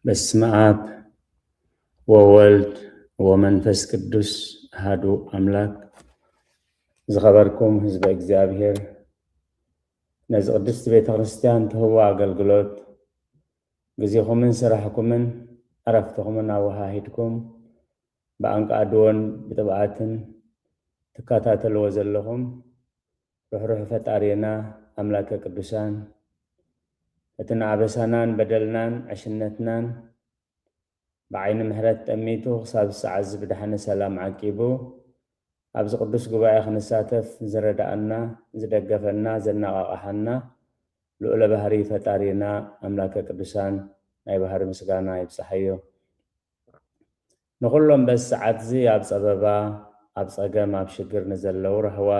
በስመ አብ ወወልድ ወመንፈስ ቅዱስ አሐዱ አምላክ። ዝኸበርኩም ህዝበ እግዚኣብሔር፣ ነዚ ቅድስቲ ቤተ ክርስቲያን ትህቦ ኣገልግሎት፣ ግዜኹምን ስራሕኩምን ዕረፍትኹምን ኣወሃሂድኩም፣ ብኣንቃድዎን ብጥብኣትን ትከታተልዎ ዘለኹም፣ ርሕሩሕ ፈጣሪና ኣምላከ ቅዱሳን፣ እቲ ንኣበሳናን በደልናን ዕሽነትናን ብዓይኒ ምሕረት ጠሚቱ፣ ክሳብ ሰዓት እዚ ብደሓነ ሰላም ዓቂቡ፣ ኣብዚ ቅዱስ ጉባኤ ክንሳተፍ ዝረዳኣና፣ ዝደገፈና፣ ዘነቓቕሓና፣ ልዑለ ባህሪ ፈጣሪና ኣምላከ ቅዱሳን ናይ ባህሪ ምስጋና ይብጽሓዮ። ንኹሎም በዚ ሰዓት እዚ ኣብ ጸበባ፣ ኣብ ጸገም፣ ኣብ ሽግር ንዘለዉ ራህዋ፣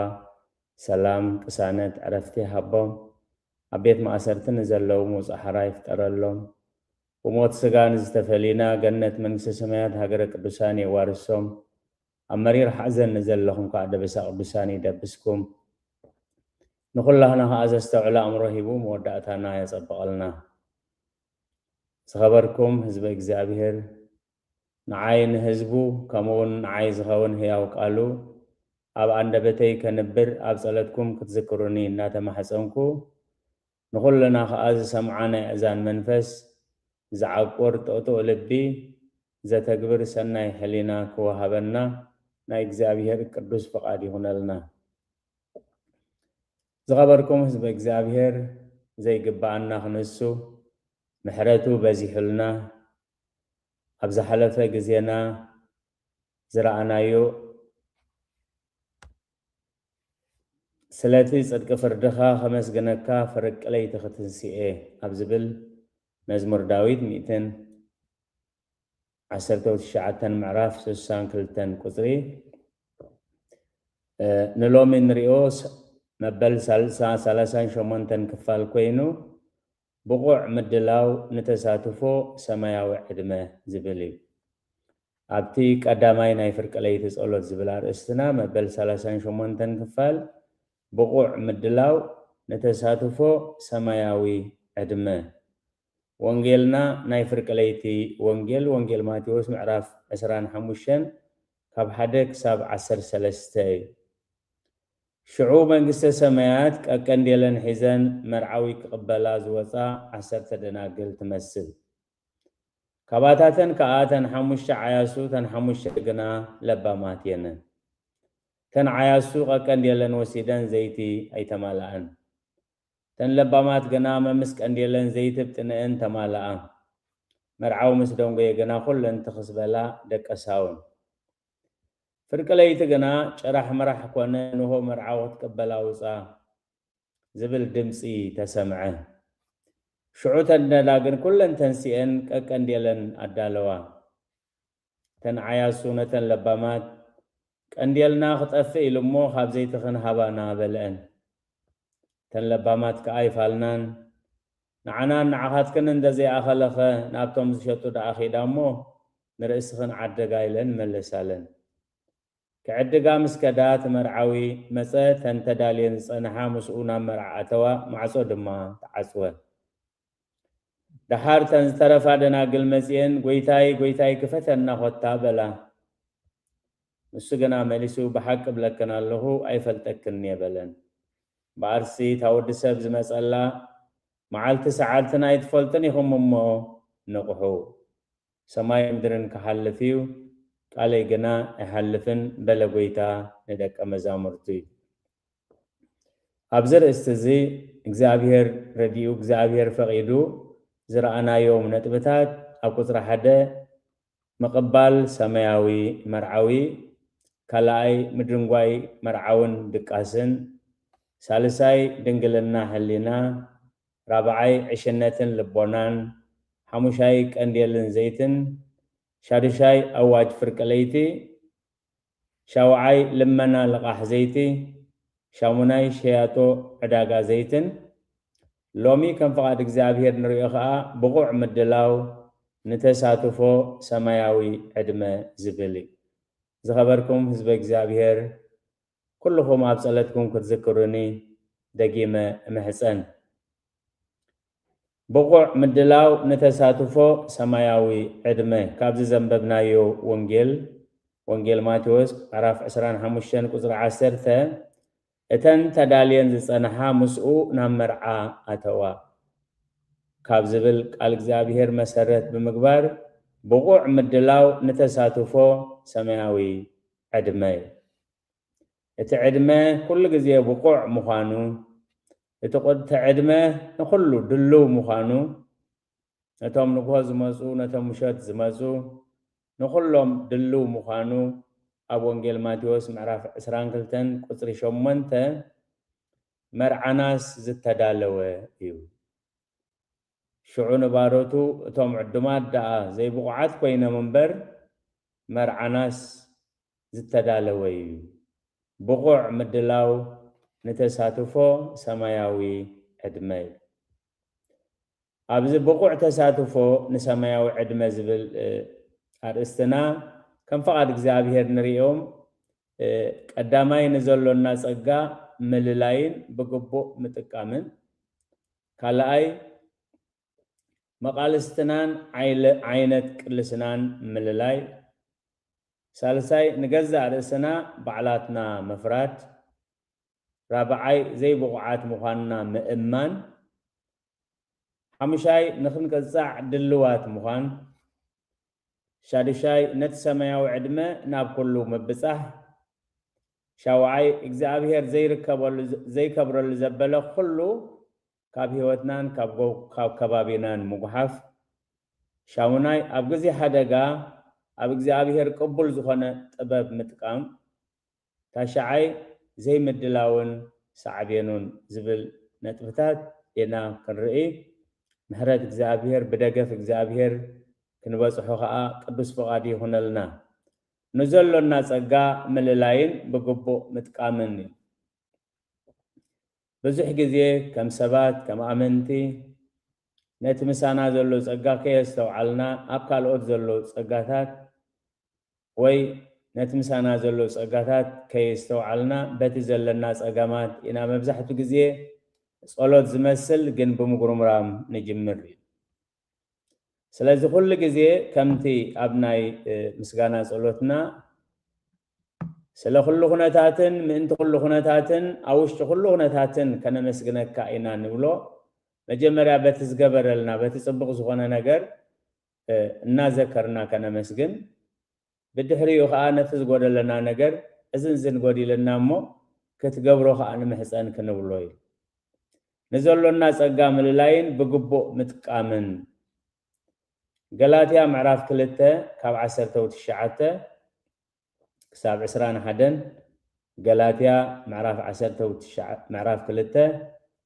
ሰላም፣ ቅሳነት፣ ዕረፍቲ ይሃቦም። ኣብ ቤት ማእሰርቲ ንዘለዉ ምውጻእ ሓራ ይፍጠረሎም። ብሞት ስጋ ንዝተፈሊና ገነት መንግስተ ሰማያት ሃገረ ቅዱሳን የዋርሶም። ኣብ መሪር ሓዘን ንዘለኹም ከኣ ደበሳ ቅዱሳን ይደብስኩም። ንኹላህና ከኣ ዘስተውዕል ኣእምሮ ሂቡ መወዳእታና የጸብቐልና። ዝኸበርኩም ህዝበ እግዚኣብሔር፣ ንዓይ ንህዝቡ፣ ከምኡ እውን ንዓይ ዝኸውን ህያው ቃሉ ኣብ ኣንደበተይ ከንብር ኣብ ጸለትኩም ክትዝክሩኒ እናተማሕጸንኩ፣ ንኹልና ከኣ ዝሰምዓ ናይ ኣእዛን መንፈስ፣ ዝዓቁር ጥቕጡቕ ልቢ፣ ዘተግብር ሰናይ ሕሊና ክወሃበና ናይ እግዚኣብሔር ቅዱስ ፍቓድ ይኹነልና። ዝኸበርኩም ህዝበ እግዚኣብሔር፣ ዘይግብኣና ክንሱ፣ ምሕረቱ በዚሑልና፣ ኣብ ዝሓለፈ ግዜና ዝረኣናዮ፣ ስለቲ ጽድቂ ፍርድኻ ከመስግነካ፣ ፍርቂ ለይቲ ክትንስኤ ኣብ ዝብል መዝሙር ዳዊት ሚእትን ዓሰርተ ትሽዓተን ምዕራፍ ስሳን ክልተን ቁጽሪ፣ እ፣ ንሎሚ ንሪኦ ስ-፣ መበል ሳልሳ፣ ሰላሳን ሸሞንተን ክፋል ኮይኑ፣ ብቑዕ ምድላው ንተሳትፎ ሰማያዊ ዕድመ ዝብል እዩ። ኣብቲ ቀዳማይ ናይ ፍርቂ ለይቲ ጸሎት ዝብል ኣርእስትና፣ መበል ሰላሳን ሸሞንተን ክፋል፣ ብቑዕ ምድላው ንተሳትፎ ሰማያዊ ዕድመ። ወንጌልና ናይ ፍርቂ ለይቲ ወንጌል፣ ወንጌል ማቴዎስ ምዕራፍ ዕስራን ሓሙሽተን ካብ ሓደ ክሳብ ዓሰርተ ሰለስተ እዩ። ሽዑ መንግስተ ሰማያት ቀቀንዴለን ሒዘን መርዓዊ ክቕበላ ዝወጻ ዓሰርተ ደናግል ትመስል። ካባታተን ከኣ እተን ሓሙሽተ ዓያሱ፣ እተን ሓሙሽተ ግና ለባማት እየን። እተን ዓያሱ ቀቀንዴለን ወሲደን ዘይቲ ኣይተማልኣን። እተን ለባማት ግና መምስ ቀንዴለን ዘይቲ ብጥንኤን ተማልኣ። መርዓዊ ምስ ደንጎየ ግና ኩለን ትኽ ዝበላ ደቀሳ እውን። ፍርቂ ለይቲ ግና ጭራሕ ምራሕ ኮነ፣ እንሆ መርዓዊ ክትቅበላ ውጻ ዝብል ድምጺ ተሰምዐ። ሽዑ እተን ደናግል ኩለን ተንሲኤን ቀቀንዴለን ኣዳለዋ። እተን ዓያሱ ነተን ለባማት፣ ቀንዴልና ክጠፍእ ኢሉ እሞ ካብ ዘይትኽን ሃባና በልዐን። እተን ለባማት ከኣ ኣይፋልናን፣ ንዓናን ንዓኻትክን እንደ ዘይኣኸለኸ ናብቶም ዝሸጡ ደኣ ኺዳ እሞ ንርእስኽን ዓደጋ ኢለን መለሳለን። ክዕድጋ ምስ ከዳ እቲ መርዓዊ መጸ፣ እተን ተዳልየን ዝጸንሓ ምስኡ ናብ መርዓ ኣተዋ፣ ማዕጾ ድማ ተዓጽወ። ደሓር እተን ዝተረፋ ደናግል መጺኤን፣ "ጐይታይ፣ ጐይታይ፣ ክፈተና ኾታ" በላ። ንሱ ግና መሊሱ፣ "ብሓቂ እብለክን ኣለኹ፣ ኣይፈልጠክን እየ" በለን። እምበኣርሲ እታ ወዲ ሰብ ዝመጸላ መዓልቲ ሰዓልትን ኣይትፈልጡን ኢኹም እሞ ንቕሑ። ሰማይ ምድርን ክሓልፍ እዩ፣ ቃለይ ግና ኣይሓልፍን በለ ጐይታ ንደቀ መዛሙርቱ። ኣብዚ ርእስቲ እዚ እግዚኣብሔር ረዲኡ፣ እግዚኣብሔር ፈቒዱ ዝረኣናዮም ነጥብታት ኣብ ቁጽሪ ሓደ ምቕባል ሰማያዊ መርዓዊ፣ ካልኣይ ምድንጓይ መርዓውን ድቃስን፣ ሳልሳይ ድንግልና ሕሊና፣ ራብዓይ ዕሽነትን ልቦናን፣ ሓሙሻይ ቀንዴልን ዘይትን፣ ሻዱሻይ ኣዋጅ ፍርቂ ለይቲ፣ ሻውዓይ ልመና ልቓሕ ዘይቲ፣ ሻሙናይ ሸያጦ ዕዳጋ ዘይትን። ሎሚ ከም ፍቓድ እግዚኣብሔር ንሪኦ ኸኣ ብቑዕ ምድላው ንተሳትፎ ሰማያዊ ዕድመ ዝብል እዩ። ዝኸበርኩም ህዝበ እግዚኣብሔር፣ ኩልኹም ኣብ ጸለትኩም ክትዝክሩኒ ደጊመ እምሕጸን። ብቑዕ ምድላው ንተሳትፎ ሰማያዊ ዕድመ። ካብዚ ዘንበብናዮ ወንጌል፣ ወንጌል ማቴዎስ ምዕራፍ ዕስራን ሓሙሽተን ቁጽሪ ዓሰርተ፣ "እተን ተዳልየን ዝጸንሓ ምስኡ ናብ መርዓ ኣተዋ" ካብ ዝብል ቃል እግዚኣብሔር መሰረት ብምግባር፣ ብቑዕ ምድላው ንተሳትፎ ሰማያዊ ዕድመ እዩ። እቲ ዕድመ ኩሉ ግዜ ብቑዕ ምዃኑ፣ እቲ ቁ-፣ እቲ ዕድመ ንኹሉ ድልው ምዃኑ፣ ነቶም ንግሆ ዝመጹ፣ ነቶም ምሸት ዝመጹ፣ ንኹሎም ድልው ምዃኑ ኣብ ወንጌል ማቴዎስ ምዕራፍ ዕስራን ክልተን ቁጽሪ ሸሞንተ፣ "መርዓናስ ዝተዳለወ እዩ። ሽዑ ንባሮቱ፣ እቶም ዕዱማት ደኣ ዘይብቑዓት ኮይኖም እምበር፣ መርዓናስ ዝተዳለወ እዩ። ብቑዕ ምድላው ንተሳትፎ ሰማያዊ ዕድመ" እዩ። ኣብዚ ብቑዕ ተሳትፎ ንሰማያዊ ዕድመ ዝብል፣ እ፣ ኣርእስትና፣ ከም ፍቓድ እግዚኣብሔር ንርእዮም፣ እ፣ ቀዳማይ ንዘሎና ጸጋ ምልላይን ብግቡእ ምጥቃምን፣ ካልኣይ መቓልስትናን ዓይለ-፣ ዓይነት ቅልስናን ምልላይ፣ ሳልሳይ ንገዛእ ርእስና ባዕላትና ምፍራድ፣ ራብዓይ ዘይብቑዓት ምዃንና ምእማን፣ ሓሙሻይ ንኽንቅጻዕ ድልዋት ምዃን፣ ሻዱሻይ ነቲ ሰማያዊ ዕድመ ናብ ኩሉ ምብጻሕ፣ ሻውዓይ እግዚኣብሔር ዘይርከበሉ፣ ዘይከብረሉ ዘበለ ኩሉ ካብ ህይወትናን ካብ ጎ-፣ ካብ ከባቢናን ምጉሓፍ፣ ሻሙናይ ኣብ ግዜ ሓደጋ ኣብ እግዚኣብሔር ቅቡል ዝኾነ ጥበብ ምጥቃም፣ ታሽዓይ ዘይምድላውን ሳዕቤኑን ዝብል ነጥብታት ኢና ክንርኢ። ምሕረት እግዚኣብሔር፣ ብደገፍ እግዚኣብሔር ክንበጽሖ ኸኣ ቅዱስ ፍቓድ ይኹነልና። ንዘሎና ጸጋ ምልላይን ብግቡእ ምጥቃምን እዩ። ብዙሕ ግዜ ከም ሰባት፣ ከም ኣመንቲ፣ ነቲ ምሳና ዘሎ ጸጋ ከየስተውዓልና፣ ኣብ ካልኦት ዘሎ ጸጋታት ወይ ነቲ ምሳና ዘሎ ጸጋታት ከየስተውዓልና፣ በቲ ዘለና ጸገማት ኢና መብዛሕትኡ ግዜ ጸሎት ዝመስል ግን ብምጉርምራም ንጅምር እዩ። ስለዚ ኩሉ ግዜ ከምቲ ኣብ ናይ፣ እ፣ ምስጋና ጸሎትና ስለ ኩሉ ኩነታትን ምእንቲ ኩሉ ኩነታትን ኣብ ውሽጢ ኩሉ ኩነታትን ከነመስግነካ ኢና ንብሎ። መጀመርያ በቲ ዝገበረልና፣ በቲ ጽቡቕ ዝኾነ ነገር፣ እ፣ እናዘከርና ከነመስግን፣ ብድሕሪኡ ኸኣ ነቲ ዝጎደለና ነገር፣ "እዝን እዝን ጎዲለና እሞ ክትገብሮ ኸኣ ንምሕጸን" ክንብሎ እዩ። ንዘሎና ጸጋ ምልላይን ብግቡእ ምጥቃምን። ገላትያ ምዕራፍ ክልተ ካብ ዓሰርተ ወትሽዓተ ክሳብ ዕስራን ሓደን፣ ገላትያ ምዕራፍ ዓሰርተ ወትሽዓ-፣ ምዕራፍ ክልተ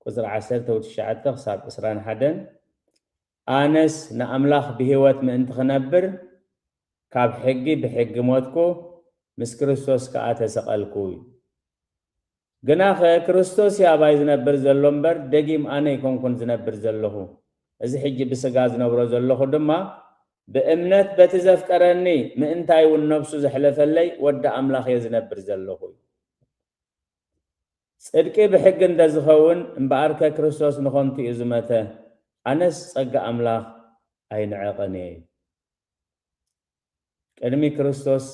ቁጽሪ ዓሰርተ ወትሽዓተ ክሳብ ዕስራን ሓደን፣ "ኣነስ ንኣምላኽ ብህይወት ምእንቲ ክነብር ካብ ሕጊ ብሕጊ ሞትኩ፣ ምስ ክርስቶስ ከኣ ተሰቐልኩ" እዩ። ግናኸ ክርስቶስ እዩ ኣባይ ዝነብር ዘሎ እምበር፣ ደጊም ኣነ ኣይኮንኩን ዝነብር ዘለኹ። እዚ ሕጂ ብስጋ ዝነብሮ ዘለኹ ድማ፣ ብእምነት በቲ ዘፍቀረኒ፣ ምእንታይ እውን ነፍሱ ዘሕለፈለይ ወዲ ኣምላኽ እየ ዝነብር ዘለኹ። ጽድቂ ብሕጊ እንተ ዝኸውን፣ እምበኣርከ ክርስቶስ ንኸንቱ እዩ ዝመተ፣ ኣነስ ጸጋ ኣምላኽ ኣይንዕቕን እየ። ቅድሚ ክርስቶስ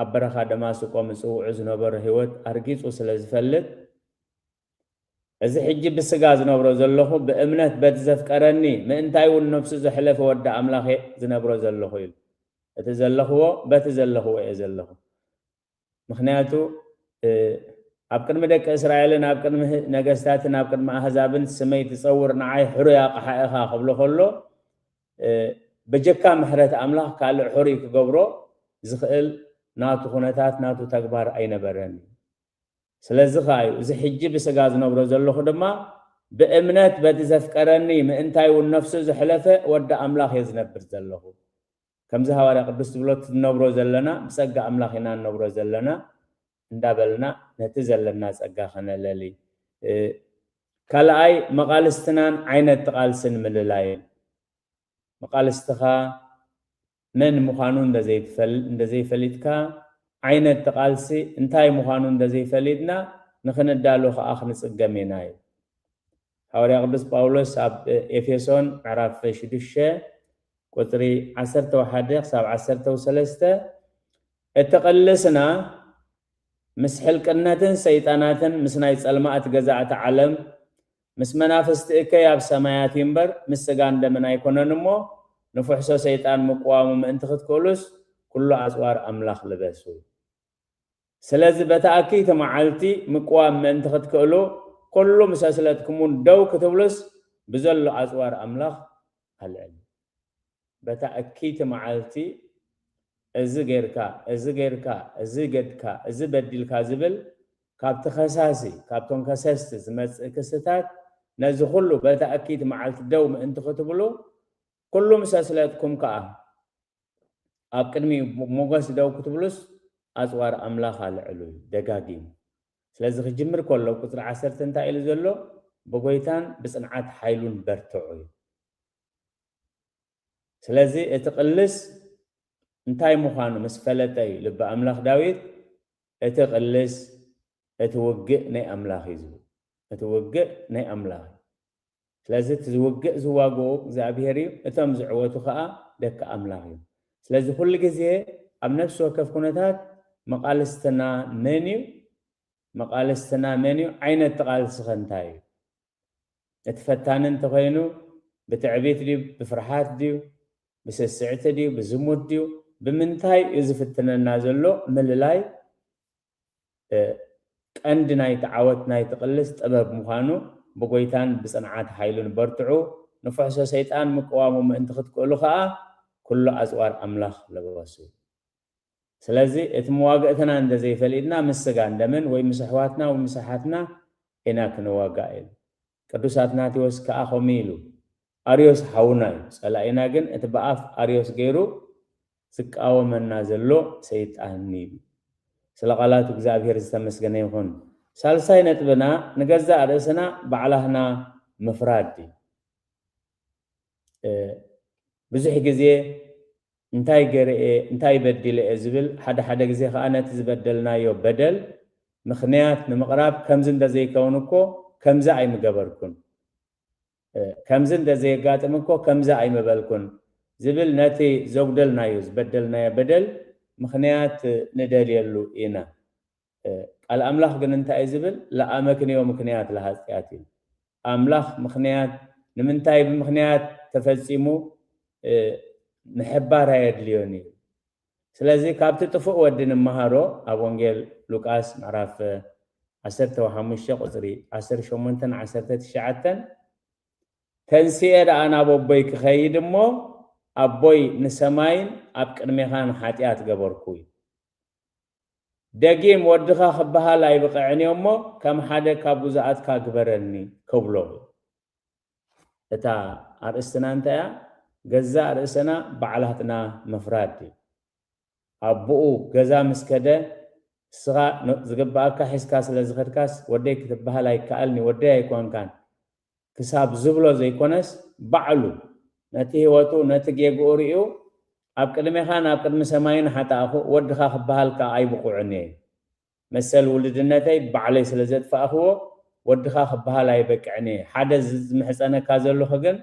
ኣብ በረኻ ደማስቆ ምጽውዑ ዝነበሮ ህይወት ኣርጊጹ ስለ ዝፈልጥ፣ እዚ ሕጂ ብስጋ ዝነብሮ ዘለኹ፣ ብእምነት በቲ ዘፍቀረኒ፣ ምእንታይ እውን ነፍሱ ዘሕለፈ ወዲ ኣምላኽ እየ ዝነብሮ ዘለኹ ኢሉ። እቲ ዘለኽዎ፣ በቲ ዘለኽዎ እየ ዘለኹ። ምኽንያቱ፣ እ፣ ኣብ ቅድሚ ደቂ እስራኤልን ኣብ ቅድሚ ህ-፣ ነገስታትን ኣብ ቅድሚ ኣህዛብን ስመይ ትጸውር፣ ንዓይ ሕሩይ ኣቕሓ ኢኻ ክብሎ ከሎ፣ እ፣ በጀካ ምሕረት ኣምላኽ ካልእ ሕሩይ ክገብሮ ዝኽእል ናቱ ኩነታት፣ ናቱ ተግባር ኣይነበረን። ስለዚ ኸኣ እዩ፣ እዚ ሕጂ ብስጋ ዝነብሮ ዘለኹ ድማ ብእምነት በቲ ዘፍቀረኒ፣ ምእንታይ እውን ነፍሱ ዘሕለፈ ወዲ ኣምላኽ እየ ዝነብር ዘለኹ። ከምዚ ሃዋርያ ቅዱስ ዝብሎ፣ እቲ ንነብሮ ዘለና ብጸጋ ኣምላኽ ኢና ንነብሮ ዘለና እንዳበልና ነቲ ዘለና ጸጋ ከነለሊ። እ፣ ካልኣይ፣ መቓልስትናን ዓይነት ቃልስን ምልላይን። መቓልስትኻ መን ምዃኑ እንደዘይትፈል-፣ እንደዘይፈሊጥካ፣ ዓይነት ቃልሲ እንታይ ምዃኑ እንደዘይፈሊጥና፣ ንኽንዳሎ ኸኣ ክንጽገም ኢና እዩ። ሓዋርያ ቅዱስ ጳውሎስ ኣብ ኤፌሶን ምዕራፍ ሽዱሽተ ቁፅሪ ዓሰርተ ሓደ ክሳብ ዓሰርተ ሰለስተ፣ እቲ ቅልስና ምስ ሕልቅነትን ሰይጣናትን ምስ ናይ ጸልማት ገዛእቲ ዓለም ምስ መናፍስቲ እከይ ኣብ ሰማያት እዩ እምበር ምስ ስጋን ደምን ኣይኮነን እሞ፣ ንፍሕሶ ሰይጣን ምቅዋሙ ምእንቲ ክትክእሉስ ኩሉ ኣጽዋር ኣምላኽ ልበሱ። ስለዚ በታ ኣክይቲ መዓልቲ ምቅዋም ምእንቲ ክትክእሉ ኩሉ ምስ ኣስለጥኩሙን ደው ክትብሉስ ብዘሎ ኣጽዋር ኣምላኽ ኣልዕሉ። በታ እክይቲ መዓልቲ እዚ ጌርካ፣ እዚ ጌርካ፣ እዚ ገድካ፣ እዚ በዲልካ ዝብል ካብቲ ከሳሲ፣ ካብቶም ከሰስቲ ዝመጽእ ክስታት ነዚ ኩሉ በታ እክይቲ መዓልቲ ደው ምእንቲ ክትብሉ ኩሉ ምስ ኣስለጥኩም ከኣ ኣብ ቅድሚኡ ሞገስ ደው ክትብሉስ ኣጽዋር ኣምላኽ ኣልዕሉ እዩ። ደጋጊሙ። ስለዚ ክጅምር ከሎ ቁጽሪ ዓሰርተ እንታይ ኢሉ ዘሎ? ብጎይታን ብጽንዓት ሓይሉን በርትዑ እዩ። ስለዚ እቲ ቅልስ እንታይ ምዃኑ ምስ ፈለጠ እዩ ልቢ ኣምላኽ ዳዊት እቲ ቅልስ እቲ ውግእ ናይ ኣምላኽ እዩ ዝብል። እቲ ውግእ ናይ ኣምላኽ እዩ። ስለዚ እቲ ውግእ ዝዋግኡ እግዚኣብሔር እዩ፣ እቶም ዝዕወቱ ከዓ ደቂ ኣምላኽ እዩ። ስለዚ ኩሉ ግዜ ኣብ ነፍሲ ወከፍ ኩነታት መቃልስትና መን እዩ? መቃልስትና መን እዩ? ዓይነት ቃልስኸ እንታይ እዩ? እቲ ፈታኒ እንተኾይኑ ብትዕቢት ድዩ? ብፍርሓት ድዩ? ብስስዕቲ ድዩ? ብዝሙት ድዩ? ብምንታይ እዩ ዝፍትነና ዘሎ ምልላይ ቀንዲ ናይቲ ዓወት ናይቲ ቅልስ ጥበብ ምዃኑ ብጎይታን ብጽንዓት ሓይሉን በርትዑ፣ ንፍሕሶ ሰይጣን ምቅዋሙ ምእንቲ ክትክእሉ ኸኣ ኩሉ ኣጽዋር ኣምላኽ ልበሱ። ስለዚ እቲ መዋግእትና እንተዘይፈሊጥና ምስ ስጋን ደምን ወይ ምስ ኣሕዋትና ወይ ምስ ኣሓትና ኢና ክንዋጋእ ኢሉ። ቅዱስ ኣትናቴዎስ ከኣ ከምኡ ኢሉ፣ ኣርዮስ ሓውና እዩ፣ ጸላኢና ግን እቲ ብኣፍ ኣርዮስ ገይሩ ዝቃወመና ዘሎ ሰይጣን እዩ። ስለ ቃላቱ እግዚኣብሔር ዝተመስገነ ይኹን። ሳልሳይ ነጥብና ንገዛእ ርእስና ባዕላህና ምፍራድ እዩ። ብዙሕ ግዜ እንታይ ገይረ እየ እንታይ በዲለ እየ ዝብል፣ ሓደ ሓደ ግዜ ከዓ ነቲ ዝበደልናዮ በደል ምኽንያት ንምቕራብ ከምዚ እንተዘይከውን እኮ ከምዚ ኣይምገበርኩን፣ ከምዚ እንተዘየጋጥም እኮ ከምዚ ኣይምበልኩን ዝብል ነቲ ዘጉደልናዮ ዝበደልናዮ በደል ምኽንያት ንደልየሉ ኢና። ቃል ኣምላኽ ግን እንታይ እዩ ዝብል? ለኣመክንዮ ምክንያት ለሃጥያት እዩ። ኣምላኽ ምኽንያት ንምንታይ ብምኽንያት ተፈጺሙ ምሕባር ኣየድልዮን እዩ። ስለዚ ካብቲ ጥፉእ ወዲ ንመሃሮ ኣብ ወንጌል ሉቃስ ምዕራፍ ዓሰርተ ሓሙሽተ ቁፅሪ ዓሰርተ ሸሞንተን ዓሰርተ ትሽዓተን፣ ተንስኤ ደኣ ናብ ኣቦይ ክኸይድ እሞ ኣቦይ ንሰማይን ኣብ ቅድሜኻን ሓጢኣት ገበርኩ እዩ። ደጊም ወድኻ ክበሃል ኣይብቕዕን እዮ እሞ ከም ሓደ ካብ ጉዛኣትካ ግበረኒ ክብሎ። እታ ኣርእስትና እንታይ እያ? ገዛእ ርእስና ባዕላትና ምፍራድ እዩ። ኣቦኡ ገዛ ምስ ከደ እስኻ ዝግባኣካ ሒዝካ ስለ ዝኸድካስ ወደይ ክትበሃል ኣይከኣልኒ፣ ወደይ ኣይኮንካን ክሳብ ዝብሎ ዘይኮነስ ባዕሉ ነቲ ህይወቱ ነቲ ጌግኡ ርእዩ ኣብ ቅድሜኻን ኣብ ቅድሚ ሰማይን ሓጣእኹ ወድኻ ክበሃል ከኣ ኣይብቑዕን እየ። መሰል ውልድነተይ ባዕለይ ስለ ዘጥፋእኽዎ ወድኻ ክበሃል ኣይበቅዕን እየ። ሓደ ዝምሕጸነካ ዘለኹ ግን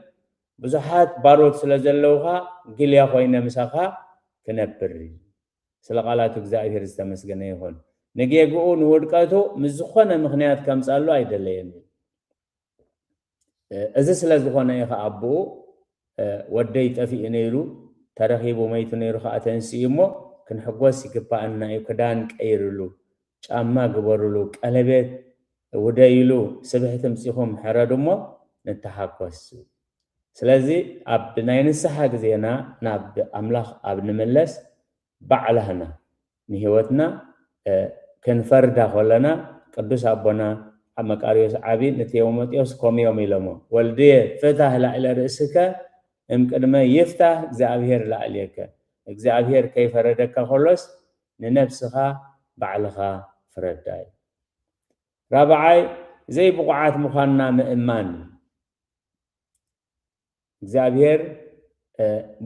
ብዙሓት ባሮት ስለ ዘለውኻ ግልያ ኮይነ ምሳኻ ክነብር እዩ። ስለ ቃላቱ እግዚኣብሔር ዝተመስገነ ይኹን። ንጌግኡ ንውድቀቱ ምስ ዝኾነ ምኽንያት ከምጻሉ ኣይደለየን እዩ። እዚ ስለ ዝኾነ እዩ ከዓ ኣቦኡ ወደይ ጠፊኡ ነይሩ ተረኺቡ መይቱ ነይሩ ከዓ ተንስኡ እሞ ክንሕጎስ ይግባኣና እዩ። ክዳን ቀይርሉ፣ ጫማ ግበርሉ፣ ቀለቤት ውደይሉ፣ ስብሕቲ ምፂኹም ሕረዱ እሞ ንተሓኮስ። ስለዚ ኣብ ናይ ንስሓ ግዜና ናብ ኣምላኽ ኣብ ንምለስ ባዕላህና ንህይወትና ክንፈርዳ ከለና ቅዱስ ኣቦና ኣብ መቃርዮስ ዓቢ ንቲሞቴዎስ ኮሚዮም ኢሎሞ፣ ወልድየ ፍታህ ላዕለ ርእስከ እምቅድመ ይፍታህ እግዚኣብሔር ላዕሌከ። እግዚኣብሔር ከይፈረደካ ከሎስ ንነብስኻ ባዕልኻ ፍረዳ እዩ። ራብዓይ ዘይብቑዓት ምዃንና ምእማን እዩ። እግዚኣብሔር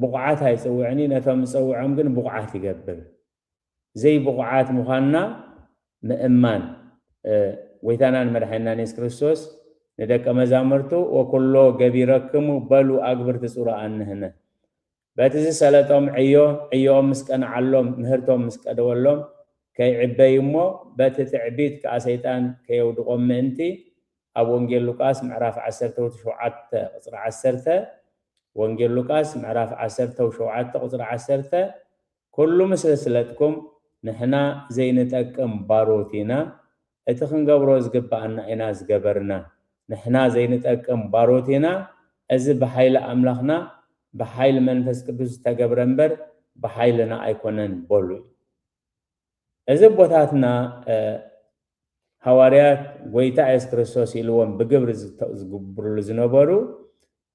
ብቑዓት ኣይፅውዕን እዩ፣ ነቶም ዝፀውዖም ግን ብቑዓት ይገብር። ዘይብቑዓት ምዃንና ምእማን። ጎይታናን መድሓኒናን የሱስ ክርስቶስ ንደቀ መዛሙርቱ፣ "ወኩሎ ገቢረክሙ በሉ ኣግብርቲ ጽሩኣን ንሕነ." በቲ ዝሰለጦም ዕዮ፣ ዕዮኦም ምስ ቀንዓሎም፣ ምህርቶም ምስ ቀደወሎም፣ ከይዕበዩ እሞ፣ በቲ ትዕቢት ከኣ ሰይጣን ከየውድቖም ምእንቲ፣ ኣብ ወንጌል ሉቃስ ምዕራፍ ዓሰርተ ሸውዓተ ቁጽሪ ዓሰርተ፣ ወንጌል ሉቃስ ምዕራፍ ዓሰርተ ሸውዓተ ቁጽሪ ዓሰርተ፣ "ኩሉ ምስ ስለጥኩም፣ ንሕና ዘይንጠቅም ባሮት ኢና፣ እቲ ክንገብሮ ዝግብኣና ኢና ዝገበርና፣ ንሕና ዘይንጠቅም ባሮት ኢና፣ እዚ ብሓይሊ ኣምላኽና፣ ብሓይሊ መንፈስ ቅዱስ ዝተገብረ እምበር፣ ብሓይልና ኣይኮነን" በሉ። እዚ ኣቦታትና፣ እ፣ ሃዋርያት ጎይታ የሱስ ክርስቶስ ኢልዎም ብግብሪ ዝተ-፣ ዝግብርሉ ዝነበሩ፣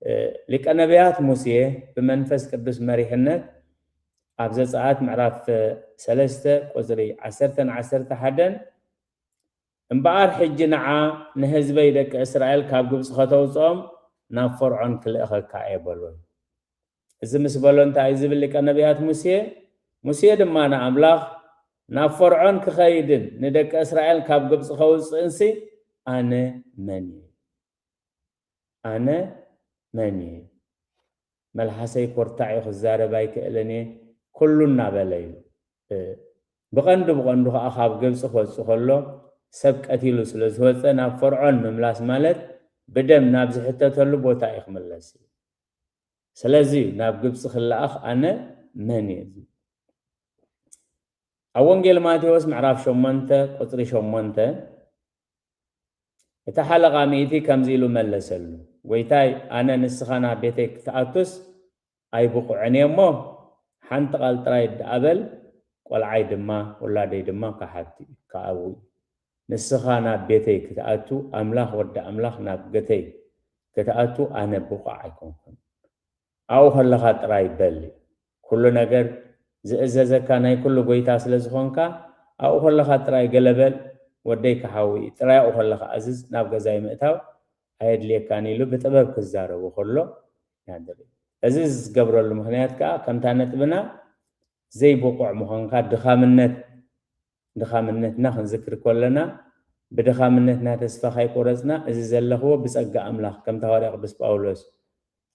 እ፣ ሊቀ ነቢያት ሙሴ ብመንፈስ ቅዱስ መሪሕነት ኣብ ዘጸኣት ምዕራፍ ሰለስተ ቁጽሪ ዓሰርተን ዓሰርተ ሓደን፣ "እምበኣር ሕጂ ንዓ ንህዝበይ ደቂ እስራኤል ካብ ግብጺ ከተውጽኦም ናብ ፈርዖን ክልእኸካ እየ" በሎ። እዚ ምስ በሎ እንታይ እዩ ዝብል ሊቀ ነቢያት ሙሴ? ሙሴ ድማ ንኣምላኽ፣ "ናብ ፈርዖን ክኸይድን ንደቂ እስራኤል ካብ ግብጺ ከውጽእንሲ ኣነ መን እየ? ኣነ መን እየ? መልሓሰይ ኮርታዕ እዩ፣ ክዛረብ ኣይክእልን እየ" ኩሉ እናበለ እዩ። እ፣ ብቐንዱ ብቐንዱ ከዓ ካብ ግብጺ ክወጽእ ከሎ ሰብ ቀቲሉ ስለ ዝወጸ ናብ ፈርዖን ምምላስ ማለት ብደም ናብ ዝሕተተሉ ቦታ እዩ ክምለስ እዩ። ስለዚ ናብ ግብጺ ክለኣኽ ኣነ መን እየ? ኣብ ወንጌል ማቴዎስ ምዕራፍ ሸሞንተ ቁጽሪ ሸሞንተ፣ እቲ ሓለቓ ሚእቲ ከምዚ ኢሉ መለሰሉ፣ "ጎይታይ፣ ኣነ ንስኻ ናብ ቤተይ ክትኣቱስ ኣይብቑዕን እየ እሞ፣ ሓንቲ ቃል ጥራይ ደኣ በል፣ ቆልዓይ ድማ ውላደይ ድማ ክሓቱ እዩ፣ ክኣዊ እዩ። ንስኻ ናብ ቤተይ ክትኣቱ፣ ኣምላኽ ወዲ ኣምላኽ ናብ ገተይ ክትኣቱ ኣነ ብቑዕ ኣይኮንኩን። ኣብኡ ከለኻ ጥራይ በል። ኩሉ ነገር ዝእዘዘካ ናይ ኩሉ ጎይታ ስለ ዝኾንካ፣ ኣብኡ ከለኻ ጥራይ ገለ በል፣ ወደይ ክሓዊ ጥራይ ኣብኡ ከለኻ ኣዝዝ፣ ናብ ገዛይ ምእታው ኣየድልየካን" ኢሉ ብጥበብ ክዛረቦ ከሎ ኢና ንርኢ። እዚ ዝገብረሉ ምኽንያት ከኣ ከምታ ነጥብና ዘይብቑዕ ምዃንካ፣ ድኻምነት፣ ድኻምነትና ክንዝክር ከለና፣ ብድኻምነትና ተስፋ ካይቆረጽና፣ እዚ ዘለኽዎ ብጸጋ ኣምላኽ፣ ከምቲ ሃዋርያ ቅዱስ ጳውሎስ፣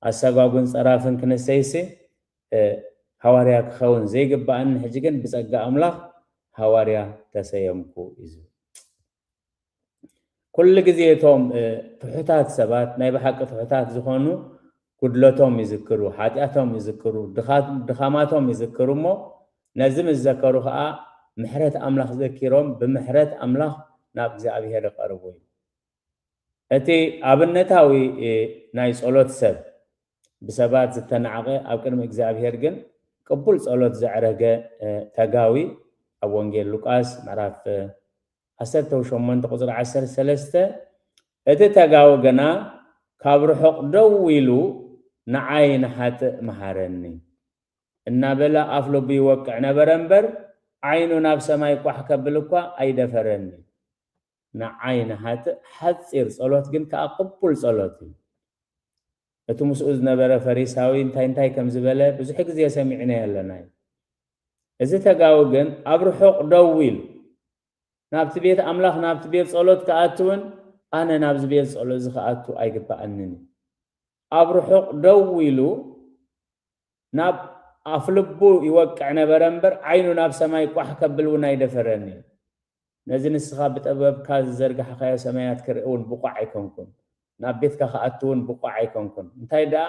"ኣሰጓጉን ጸራፍን ክነሰይሲ፣ እ፣ ሃዋርያ ክኸውን ዘይግብኣኒ፣ ሕጂ ግን ብጸጋ ኣምላኽ ሃዋርያ ተሰየምኩ" እዩ ዝብል። ኩሉ ግዜ እቶም፣ እ፣ ትሑታት ሰባት፣ ናይ ብሓቂ ትሑታት ዝኾኑ፣ ጉድለቶም ይዝክሩ፣ ሓጢኣቶም ይዝክሩ፣ ድኻ-፣ ድኻማቶም ይዝክሩ እሞ፣ ነዚ ምስ ዘከሩ ኸኣ ምሕረት ኣምላኽ ዘኪሮም፣ ብምሕረት ኣምላኽ ናብ እግዚኣብሄር ይቐርቡ እዩ። እቲ ኣብነታዊ፣ እ፣ ናይ ጸሎት ሰብ፣ ብሰባት ዝተናዕቐ፣ ኣብ ቅድሚ እግዚኣብሄር ግን ቅቡል ጸሎት ዘዕረገ፣ እ፣ ተጋዊ፣ ኣብ ወንጌል ሉቃስ ምዕራፍ፣ እ፣ ዓሰርተ ሸሞንተ ቁጽሪ ዓሰርተ ሰለስተ፣ "እቲ ተጋዊ ግና ካብ ርሑቕ ደው ኢሉ፣ ንዓይ ንሓጥእ መሓረኒ" እናበለ ኣፍ ልቡ ይወቅዕ ነበረ እምበር፣ ዓይኑ ናብ ሰማይ ቋሕ ከብል እኳ ኣይደፈረን እዩ። ንዓይ ንሓጥእ ሓጺር ጸሎት ግን ከኣ ቅቡል ጸሎት እዩ። እቲ ምስኡ ዝነበረ ፈሪሳዊ እንታይ እንታይ ከም ዝበለ ብዙሕ ግዜ ሰሚዕናዮ ኣለና እዩ። እዚ ተጋዊ ግን ኣብ ርሑቕ ደው ኢሉ፣ ናብቲ ቤት ኣምላኽ፣ ናብቲ ቤት ጸሎት ክኣቱ እውን፣ ኣነ ናብዚ ቤት ጸሎት እዚ ክኣቱ ኣይግብኣንን እዩ። ኣብ ርሑቕ ደው ኢሉ፣ ናብ ኣፍ ልቡ ይወቅዕ ነበረ እምበር፣ ዓይኑ ናብ ሰማይ ቋሕ ከብል እውን ኣይደፈረን እዩ። ነዚ ንስኻ ብጥበብካ ዝዘርጋሕካዮ ሰማያት ክርኢ እውን ብቑዕ ኣይኮንኩን። ናብ ቤትካ ክኣቱ እውን ብቑዕ ኣይኮንኩን። እንታይ ደኣ፣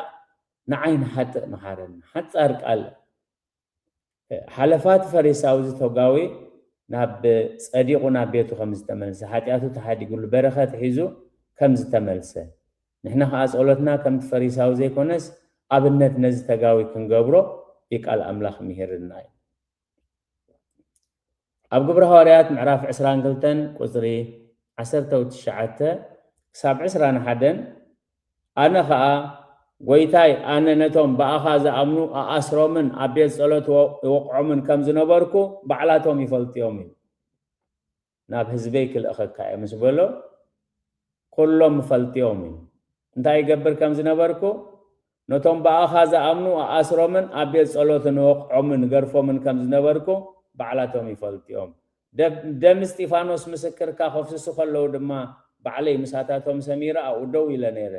ንዓይ ንሓጥእ መሓረኒ። ሓጻር ቃል። ሓለፋ እቲ ፈሪሳዊ፣ እዚ ተጋዊ፣ ናብ ጸዲቑ ናብ ቤቱ ከም ዝተመልሰ፣ ሓጢኣቱ ተሓዲጉሉ፣ በረኸት ሒዙ ከም ዝተመልሰ፣ ንሕና ኸኣ ጸሎትና ከምቲ ፈሪሳዊ ዘይኮነስ፣ ኣብነት ነዚ ተጋዊ ክንገብሮ እዩ ቃል ኣምላኽ ምሂርና እዩ። ኣብ ግብሪ ሃዋርያት ምዕራፍ ዕስራን ክልተን ቁጽሪ ዓሰርተ ትሽዓተ ክሳብ ዕስራን ሓደን፣ ኣነ ኸኣ፣ "ጐይታይ፣ ኣነ ነቶም ብኣኻ ዝኣምኑ ኣኣስሮምን ኣብ ቤት ጸሎት ወ-፣ ይወቕዖምን ከም ዝነበርኩ ባዕላቶም ይፈልጥዮም" እዩ። "ናብ ህዝበይ ክልእኸካ እየ" ምስ በሎ፣ "ኩሎም ይፈልጥዮም" እዩ። እንታይ ይገብር ከም ዝነበርኩ፣ ነቶም ብኣኻ ዝኣምኑ ኣኣስሮምን ኣብ ቤት ጸሎትን ወቕዖምን ገርፎምን ከም ዝነበርኩ ባዕላቶም ይፈልጥዮም። ደም፣ ደም እስጢፋኖስ ምስክርካ ከፍስሱ ከለዉ ድማ ባዕለይ ምሳታቶም ሰሚረ ኣብኡ ደው ኢለ ነይረ።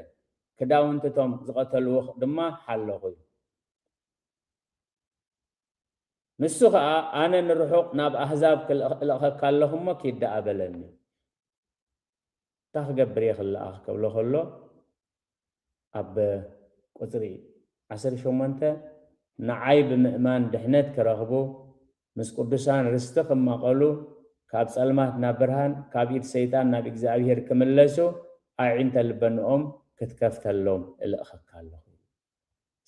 ክዳውንትቶም ዝቐተልዎ ድማ ሓለኹ። ንሱ ኸኣ፣ ኣነ ንርሑቕ ናብ ኣህዛብ ክልእኽ-፣ እልእኸካ ኣለኹ እሞ ኪድ ደኣ በለኒ። እንታይ ክገብር እየ ክለኣኽ? ክብሎ ከሎ፣ ኣብ ቁጽሪ ዓሰርተ ሸሞንተ፣ ንዓይ ብምእማን ድሕነት ክረኽቡ፣ ምስ ቅዱሳን ርስቲ ክማቐሉ፣ ካብ ጸልማት ናብ ብርሃን፣ ካብ ኢድ ሰይጣን ናብ እግዚኣብሔር ክምለሱ፣ ኣዒንተ ልበንኦም ክትከፍተሎም እልእኸካ ኣለኹ።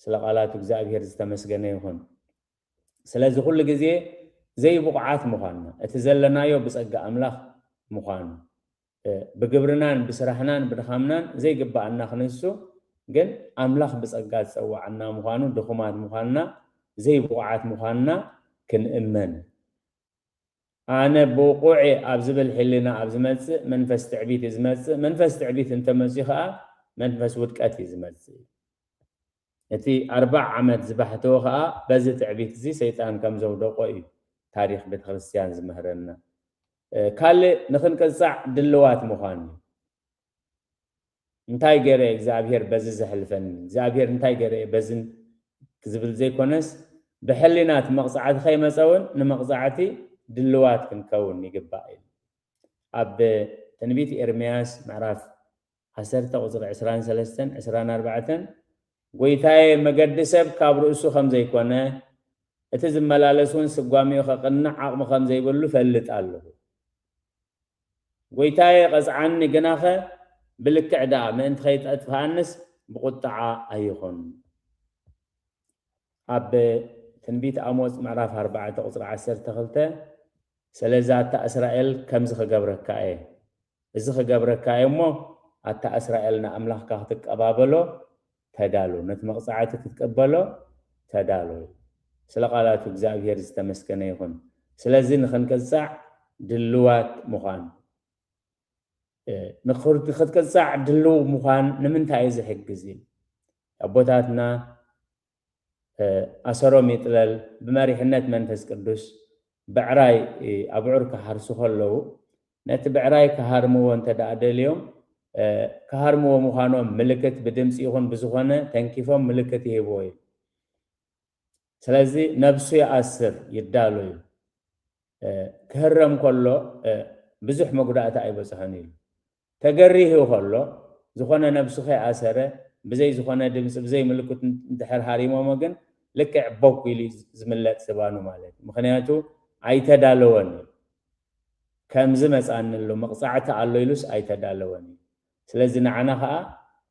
ስለ ቃላቱ እግዚኣብሔር ዝተመስገነ ይኹን። ስለዚ ኩሉ ግዜ ዘይብቑዓት ምዃንና፣ እቲ ዘለናዮ ብጸጋ ኣምላኽ ምዃኑ፣ እ፣ ብግብርናን ብስራሕናን ብድኻምናን ዘይግብኣና ክንሱ፣ ግን ኣምላኽ ብጸጋ ዝጸውዓና ምዃኑ፣ ድኹማት ምዃንና፣ ዘይብቑዓት ምዃንና ክንእመን። ኣነ ብቑዕ እየ ኣብ ዝብል ሕልና ኣብ ዝመጽእ መንፈስ ትዕቢት እዩ ዝመጽእ። መንፈስ ትዕቢት እንተመጽኡ ኸኣ መንፈስ ውድቀት እዩ ዝመጽእ። እቲ ኣርባዓ ዓመት ዝባሕተዎ ኸኣ በዚ ትዕቢት እዚ ሰይጣን ከም ዘውደቆ እዩ ታሪኽ ቤተ ክርስቲያን ዝምህረና። እ፣ ካልእ ንኽንቅጻዕ ድልዋት ምዃን እዩ። እንታይ ገይረ እግዚኣብሔር በዚ ዘሕልፈኒ? እግዚኣብሔር እንታይ ገይረ በዝን ዝብል ዘይኮነስ፣ ብሕሊና እቲ መቕጻዕቲ ከይመጸ እውን ንመቕጻዕቲ ድልዋት ክንከውን ይግባእ እዩ። ኣብ ትንቢት ኤርምያስ ምዕራፍ ዓሰርተ ቁጽሪ ዕስራን ሰለስተን ዕስራን ኣርባዕተን፣ "ጎይታዬ፣ መገዲ ሰብ ካብ ርእሱ ከም ዘይኮነ፣ እቲ ዝመላለስ እውን ስጓሚኡ ከቕንዕ ዓቕሚ ከም ዘይብሉ እፈልጥ ኣለኹ። ጎይታዬ፣ ቀጽዓኒ፣ ግናኸ ብልክዕ ደኣ፣ ምእንቲ ከይጠጥፍኣንስ ብቁጥዓ ኣይኹን።" ኣብ ትንቢት ኣሞጽ ምዕራፍ ኣርባዕተ ቁጽሪ ዓሰርተ ክልተ፣ "ስለዚ ኣታ እስራኤል፣ ከምዚ ክገብረካ እየ፣ እዚ ክገብረካ እየ እሞ፣ ኣታ እስራኤል፣ ንኣምላኽካ ክትቀባበሎ ተዳሎ፣ ነቲ መቕጻዕቲ ክትቀበሎ ተዳሎ።" ስለ ቃላቱ እግዚኣብሔር ዝተመስገነ ይኹን። ስለዚ ንኽንቅጻዕ ድልዋት ምዃን፣ እ፣ ንኽር-፣ ንኽትቅጻዕ ድልው ምዃን ንምንታይ እዩ ዝሕግዝ? ኣቦታትና፣ እ፣ ኣሰሮም ይጥለል፣ ብመሪሕነት መንፈስ ቅዱስ ብዕራይ፣ እ፣ ኣብዑር ክሓርሱ ከለዉ፣ ነቲ ብዕራይ ክሃርምዎ እንተ ደኣ ደልዮም፣ እ፣ ክሃርምዎ ምዃኖም ምልክት ብድምጺ ይኹን ብዝኾነ ተንኪፎም ምልክት ይህብዎ እዩ። ስለዚ ነብሱ ይኣስር፣ ይዳሎ እዩ። እ፣ ክህረም ከሎ፣ እ፣ ብዙሕ መጉዳእቲ ኣይበጽሖን እዩ። ተገሪሁ ከሎ፣ ዝኾነ ነብሱ ከይኣሰረ፣ ብዘይ ዝኾነ ድምፂ፣ ብዘይ ምልክት እንድሕር ሃሪሞሞ ግን፣ ልክዕ ቦግ ኢሉ እዩ ዝምለጥ ዝባኑ ማለት እዩ። ምኽንያቱ ኣይተዳለወን እዩ። ከምዚ መጻኒ ኣሎ፣ መቕጻዕቲ ኣሎ ኢሉስ ኣይተዳለወን እዩ። ስለዚ ንዓና ኸኣ፣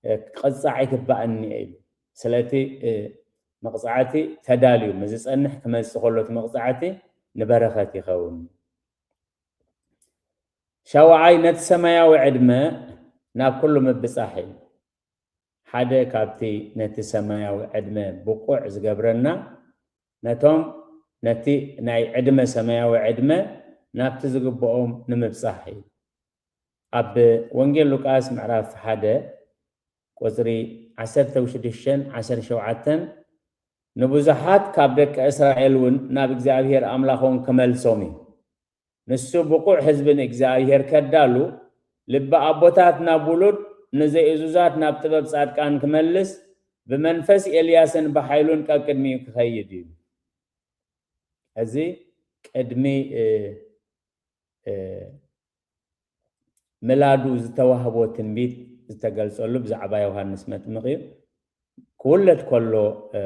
እ፣ ክቕጻዕ ይግባኣኒ እየ ኢሉ። ስለቲ፣ እ፣ መቕጻዕቲ ተዳልዩ ምስ ዝጸንሕ፣ ክመጽእ ከሎ እቲ መቕጻዕቲ ንበረኸት ይኸውን። ሻውዓይ፣ ነቲ ሰማያዊ ዕድመ ናብ ኩሉ ምብጻሕ እዩ። ሓደ ካብቲ ነቲ ሰማያዊ ዕድመ ብቑዕ ዝገብረና፣ ነቶም ነቲ ናይ ዕድመ፣ ሰማያዊ ዕድመ ናብቲ ዝግብኦም ንምብጻሕ እዩ። ኣብ ወንጌል ሉቃስ ምዕራፍ ሓደ ቁጽሪ ዓሰርተ ሽዱሽተን ዓሰርተ ሸውዓተን፣ "ንብዙሓት ካብ ደቂ እስራኤል እውን ናብ እግዚኣብሔር ኣምላኾም ክመልሶም እዩ። ንሱ ብቑዕ ህዝቢ ንእግዚኣብሔር ከዳሉ፣ ልቢ ኣቦታት ናብ ውሉድ፣ ንዘይእዙዛት ናብ ጥበብ ጻድቃን ክመልስ፣ ብመንፈስ ኤልያስን ብሓይሉን ቀቅድሚኡ ክኸይድ እዩ።" እዚ ቅድሚ፣ እ፣ እ፣ ምላዱ ዝተዋህቦ ትንቢት ዝተገልጸሉ ብዛዕባ ዮሃንስ መጥምቕ እዩ። ክውለድ ከሎ፣ እ፣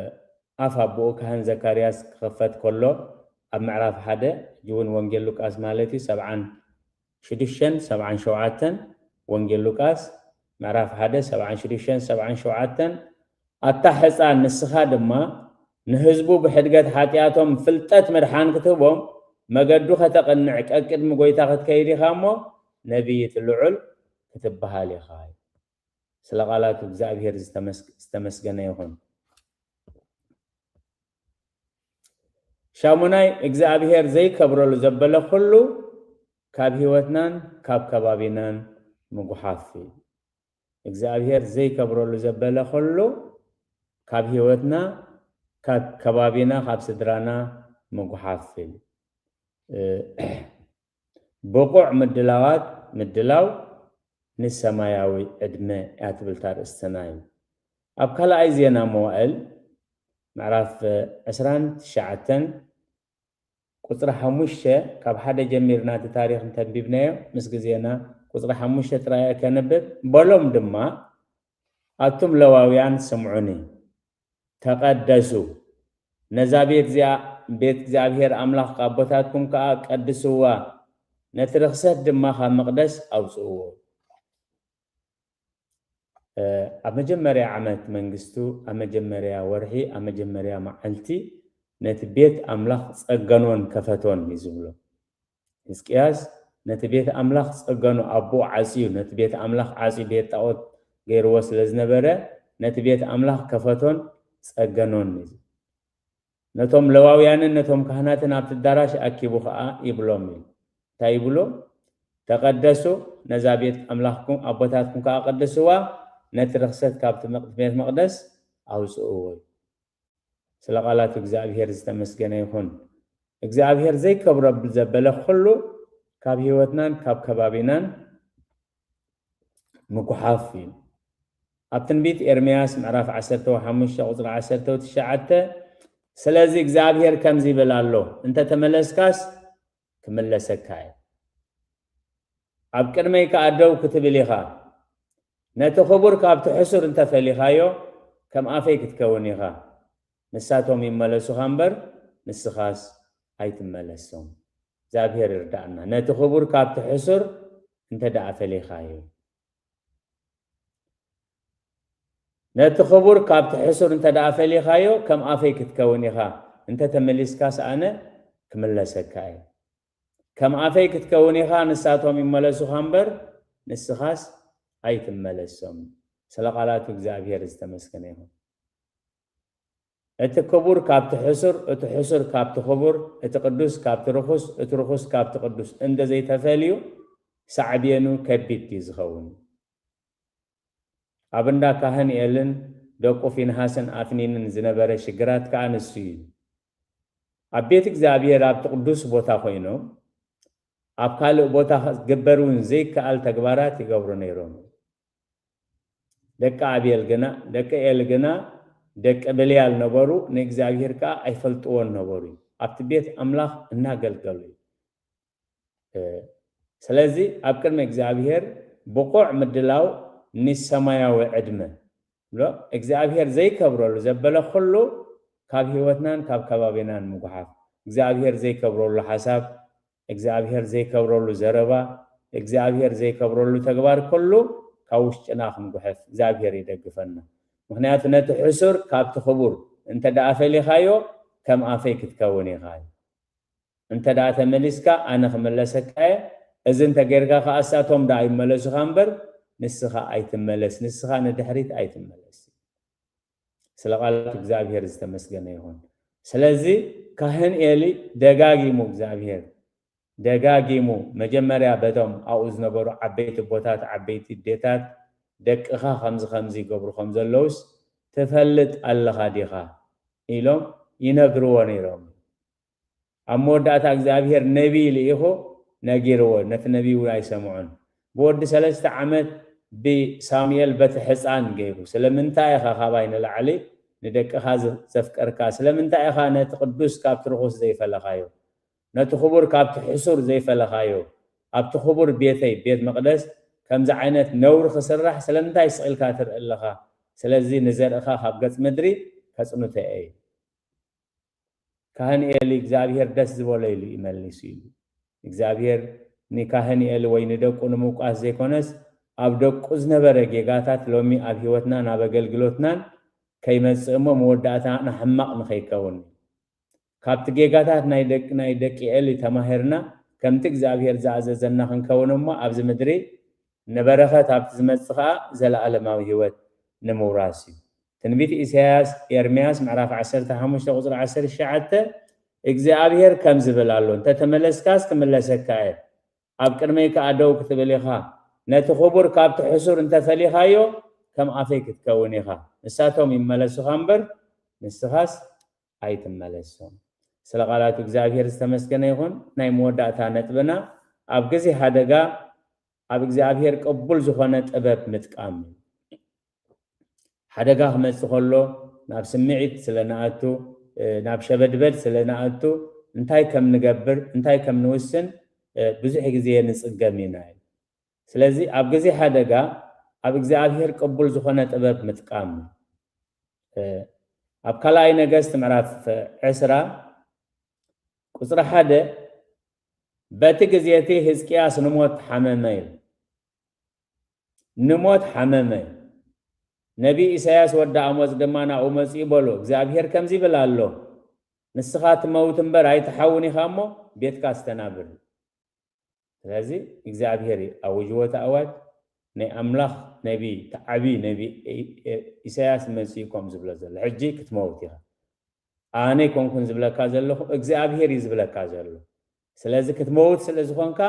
ኣፍ ኣቦኡ ካህን ዘካርያስ ክኸፈት ከሎ፣ ኣብ ምዕራፍ ሓደ፣ ሕጂ እውን ወንጌል ሉቃስ ማለት እዩ፣ ሰብዓን ሽዱሽተን ሰብዓን ሸውዓተን፣ ወንጌል ሉቃስ ምዕራፍ ሓደ፣ ሰብዓን ሽዱሽተን ሰብዓን ሸውዓተን፣ "ኣታ ሕፃን፣ ንስኻ ድማ ንህዝቡ ብሕድገት ሓጢኣቶም ፍልጠት ምድሓን ክትህቦም፣ መገዱ ከተቕንዕ ቀቅድሚ ጐይታ ክትከይድ ኢኻ እሞ፣ ነቢይት ልዑል ክትበሃል ኢኻ።" ስለ ቃላቱ እግዚኣብሔር ዝተመስ-፣ ዝተመስገነ ይኹን። ሻሙናይ፣ እግዚኣብሔር ዘይከብረሉ ዘበለ ኩሉ ካብ ህይወትናን ካብ ከባቢናን ምጉሓፍ እዩ። እግዚኣብሔር ዘይከብረሉ ዘበለ ኩሉ ካብ ህይወትና፣ ካብ ከባቢና፣ ካብ ስድራና ምጉሓፍ እዩ። እ፣ ብቑዕ ምድላዋት ምድላው፣ ንሰማያዊ ዕድመ እያ ትብል እታ ኣርእስትና እዩ። ኣብ ካልኣይ ዜና መዋእል ምዕራፍ ዕስራን ትሽዓተን ቁጽሪ ሓሙሽተ፣ ካብ ሓደ ጀሚርና እቲ ታሪኽ እንተንቢብናዮ ምስ ግዜና ቁጽሪ ሓሙሽተ ጥራይ እየ ከንብብ። በሎም ድማ፣ ኣቱም ለዋውያን ስምዑኒ፣ ተቐደሱ፣ ነዛ ቤት እዚኣ ቤት እግዚኣብሔር ኣምላኽ ኣቦታትኩም ከኣ ቀድስዋ፣ ነቲ ርኽሰት ድማ ካብ መቕደስ ኣውጽእዎ። ኣብ መጀመርያ ዓመት መንግስቱ፣ ኣብ መጀመርያ ወርሒ፣ ኣብ መጀመርያ መዓልቲ ነቲ ቤት ኣምላኽ ጸገኖን ከፈቶን እዩ ዝብሎ። ሕዝቅያስ ነቲ ቤት ኣምላኽ ጸገኖ፣ ኣቦኡ ዓጽዩ፣ ነቲ ቤት ኣምላኽ ዓጽዩ ቤት ጣዖት ገይርዎ ስለ ዝነበረ፣ ነቲ ቤት ኣምላኽ ከፈቶን ጸገኖን እዩ። ነቶም ለዋውያንን ነቶም ካህናትን ኣብቲ ኣዳራሽ ኣኪቡ ኸኣ ይብሎም እዩ። እንታይ ይብሎ? ተቐደሱ፣ ነዛ ቤት ኣምላኽኩም ኣቦታትኩም ከኣ ቀድስዋ፣ ነቲ ርኽሰት ካብቲ መቕ-፣ ቤት መቕደስ ኣውጽእዎ እዩ። ስለ ቃላቱ እግዚኣብሔር ዝተመስገነ ይኹን። እግዚኣብሔር ዘይከብሮ ዘበለ ኩሉ ካብ ህይወትናን ካብ ከባቢናን ምጉሓፍ እዩ። ኣብ ትንቢት ኤርምያስ ምዕራፍ ዓሰርተ ሓሙሽተ ቁጽሪ ዓሰርተ ትሽዓተ፣ ስለዚ እግዚኣብሔር ከምዚ ይብል ኣሎ፣ እንተ ተመለስካስ ክምለሰካ እየ። ኣብ ቅድመይ ከኣ ደው ክትብል ኢኻ። ነቲ ክቡር ካብቲ ሕሱር እንተ ፈሊኻዮ፣ ከም ኣፈይ ክትከውን ኢኻ። ንሳቶም ይመለሱኻ እምበር፣ ንስኻስ ኣይትመለሶም። እግዚኣብሔር ይርዳእና። ነቲ ክቡር ካብቲ ሕሱር እንተ ደኣ ፈሊኻዮ። ነቲ ክቡር ካብቲ ሕሱር እንተ ደኣ ፈሊኻዮ፣ ከም ኣፈይ ክትከውን ኢኻ። እንተ ተመሊስካስ ኣነ ክምለሰካ እየ። ከም ኣፈይ ክትከውን ኢኻ፣ ንሳቶም ይመለሱኻ እምበር፣ ንስኻስ ኣይትመለሶም። ስለ ቃላቱ እግዚኣብሔር ዝተመስገነ ይኹን። እቲ ክቡር ካብቲ ሕሱር፣ እቲ ሕሱር ካብቲ ክቡር፣ እቲ ቅዱስ ካብቲ ርኹስ፣ እቲ ርኹስ ካብቲ ቅዱስ እንተ ዘይተፈልዩ፣ ሳዕቤኑ ከቢድ እዩ ዝኸውን። ኣብ እንዳ ካህን ኤልን ደቁ ፊንሃስን ኣፍኒንን ዝነበረ ሽግራት ከኣ ንሱ እዩ። ኣብ ቤት እግዚኣብሔር ኣብቲ ቅዱስ ቦታ ኮይኖም፣ ኣብ ካልእ ቦታ ክግበር እውን ዘይከኣል ተግባራት ይገብሩ ነይሮም። ደቂ ኣቤል ግና፣ ደቂ ኤል ግና ደቂ ብልያል ነበሩ፣ ንእግዚኣብሔር ከኣ ኣይፈልጥዎን ነበሩ። ኣብቲ ቤት ኣምላኽ እናገልገሉ እዩ። እ፣ ስለዚ ኣብ ቅድሚ እግዚኣብሔር ብቑዕ ምድላው ንሰማያዊ ዕድመ ብሎ፣ እግዚኣብሔር ዘይከብረሉ ዘበለ ኩሉ ካብ ህይወትናን ካብ ከባቢናን ምጉሓፍ። እግዚኣብሔር ዘይከብረሉ ሓሳብ፣ እግዚኣብሔር ዘይከብረሉ ዘረባ፣ እግዚኣብሔር ዘይከብረሉ ተግባር ኩሉ ካብ ውሽጥና ክንጉሕፍ እግዚኣብሔር ይደግፈና። ምኽንያቱ ነቲ ሕሱር ካብቲ ክቡር እንተ ደኣ ፈሊኻዮ፣ ከም ኣፈይ ክትከውን ኢኻ። እንተ ደኣ ተመሊስካ፣ ኣነ ክምለሰካ እየ። እዚ እንተ ጌርካ ከኣ፣ እሳቶም ደኣ ይመለሱኻ እምበር፣ ንስኻ ኣይትመለስ፣ ንስኻ ንድሕሪት ኣይትመለስ። ስለ ቃላት እግዚኣብሔር ዝተመስገነ ይኹን። ስለዚ ካህን ኤሊ ደጋጊሙ፣ እግዚኣብሔር ደጋጊሙ፣ መጀመርያ በቶም ኣብኡ ዝነበሩ ዓበይቲ ኣቦታት፣ ዓበይቲ ኣዴታት፣ ደቅኻ ከምዚ ከምዚ ይገብሩ ከም ዘለውስ ትፈልጥ ኣለኻ ዲኻ? ኢሎም ይነግርዎ ነይሮም። ኣብ መወዳእታ እግዚኣብሔር ነቢይ ልኢኹ ነጊርዎ፣ ነቲ ነቢይ እውን ኣይሰምዑን። ብወዲ ሰለስተ ዓመት ብሳሙኤል በቲ ሕፃን ገይሩ፣ ስለምንታይ ኢኻ ካባይ ንላዕሊ ንደቅኻ ዘ-፣ ዘፍቀርካ? ስለምንታይ ኢኻ ነቲ ቅዱስ ካብቲ ርኹስ ዘይፈለኻዮ? ነቲ ክቡር ካብቲ ሕሱር ዘይፈለኻዮ? ኣብቲ ክቡር ቤተይ፣ ቤት መቕደስ፣ ከምዚ ዓይነት ነውሪ ክስራሕ ስለምንታይ ስቕ ኢልካ ትርኢ ኣለኻ? ስለዚ ንዘርእኻ ካብ ገጽ ምድሪ ከጽንቶ እየ። ካህን ኤሊ እግዚኣብሔር ደስ ዝበሎ ኢሉ እዩ መሊሱ ኢሉ። እግዚኣብሔር ንካህን ኤሊ ወይ ንደቁ ንምውቃስ ዘይኮነስ፣ ኣብ ደቁ ዝነበረ ጌጋታት ሎሚ ኣብ ህይወትናን ኣብ ኣገልግሎትናን ከይመጽእ እሞ መወዳእታና ሕማቕ ንኸይከውን። ካብቲ ጌጋታት ናይ ደቂ፣ ናይ ደቂ ኤሊ ተማሂርና፣ ከምቲ እግዚኣብሔር ዝኣዘዘና ክንከውን እሞ ኣብዚ ምድሪ ንበረኸት ኣብቲ ዝመጽእ ኸኣ ዘለኣለማዊ ህይወት ንምውራስ እዩ። ትንቢት ኢሳያስ፣ ኤርምያስ ምዕራፍ ዓሰርተ ሓሙሽተ ቁጽሪ ዓሰርተ ትሽዓተ፣ እግዚኣብሔር ከም ዝብል ኣሎ፣ "እንተ ተመለስካስ ክምለሰካ እየ፣ ኣብ ቅድመይ ከኣ ደው ክትብል ኢኻ። ነቲ ክቡር ካብቲ ሕሱር እንተ ፈሊኻዮ፣ ከም ኣፈይ ክትከውን ኢኻ። ንሳቶም ይመለሱኻ እምበር፣ ንስኻስ ኣይትመለሶም።" ስለ ቃላቱ እግዚኣብሔር ዝተመስገነ ይኹን። ናይ መወዳእታ ነጥብና፣ ኣብ ግዜ ሓደጋ ኣብ እግዚኣብሔር ቅቡል ዝኾነ ጥበብ ምጥቃም እዩ። ሓደጋ ክመጽእ ከሎ ናብ ስምዒት ስለ ንኣቱ፣ ናብ ሸበድበድ ስለ ንኣቱ፣ እንታይ ከም ንገብር እንታይ ከም ንውስን ብዙሕ ግዜ ንጽገም ኢና። ስለዚ ኣብ ግዜ ሓደጋ ኣብ እግዚኣብሔር ቅቡል ዝኾነ ጥበብ ምጥቃም። ኣብ ካልኣይ ነገስት ምዕራፍ ዕስራ ቁፅሪ ሓደ፣ በቲ ግዜ እቲ ህዝቅያስ ንሞት ሓመመ ኢሉ። ንሞት ሓመመ። ነቢ ኢሳያስ ወዲ ኣሞጽ ድማ ናብኡ መጺኡ በሎ፣ እግዚኣብሔር ከምዚ ይብል ኣሎ፣ ንስኻ ትመውት እምበር ኣይትሓውን ኢኻ እሞ ቤትካ ኣስተናብር። ስለዚ እግዚኣብሔር ኣውጅዎ እቲ ኣዋጅ። ናይ ኣምላኽ ነቢ፣ እቲ ዓብዪ ነቢ ኢሳያስ መጺኡ ከም ዝብሎ ዘሎ፣ ሕጂ ክትመውት ኢኻ። ኣነ ኣይኮንኩን ዝብለካ ዘለኹ፣ እግዚኣብሔር እዩ ዝብለካ ዘሎ። ስለዚ ክትመውት ስለ ዝኾንካ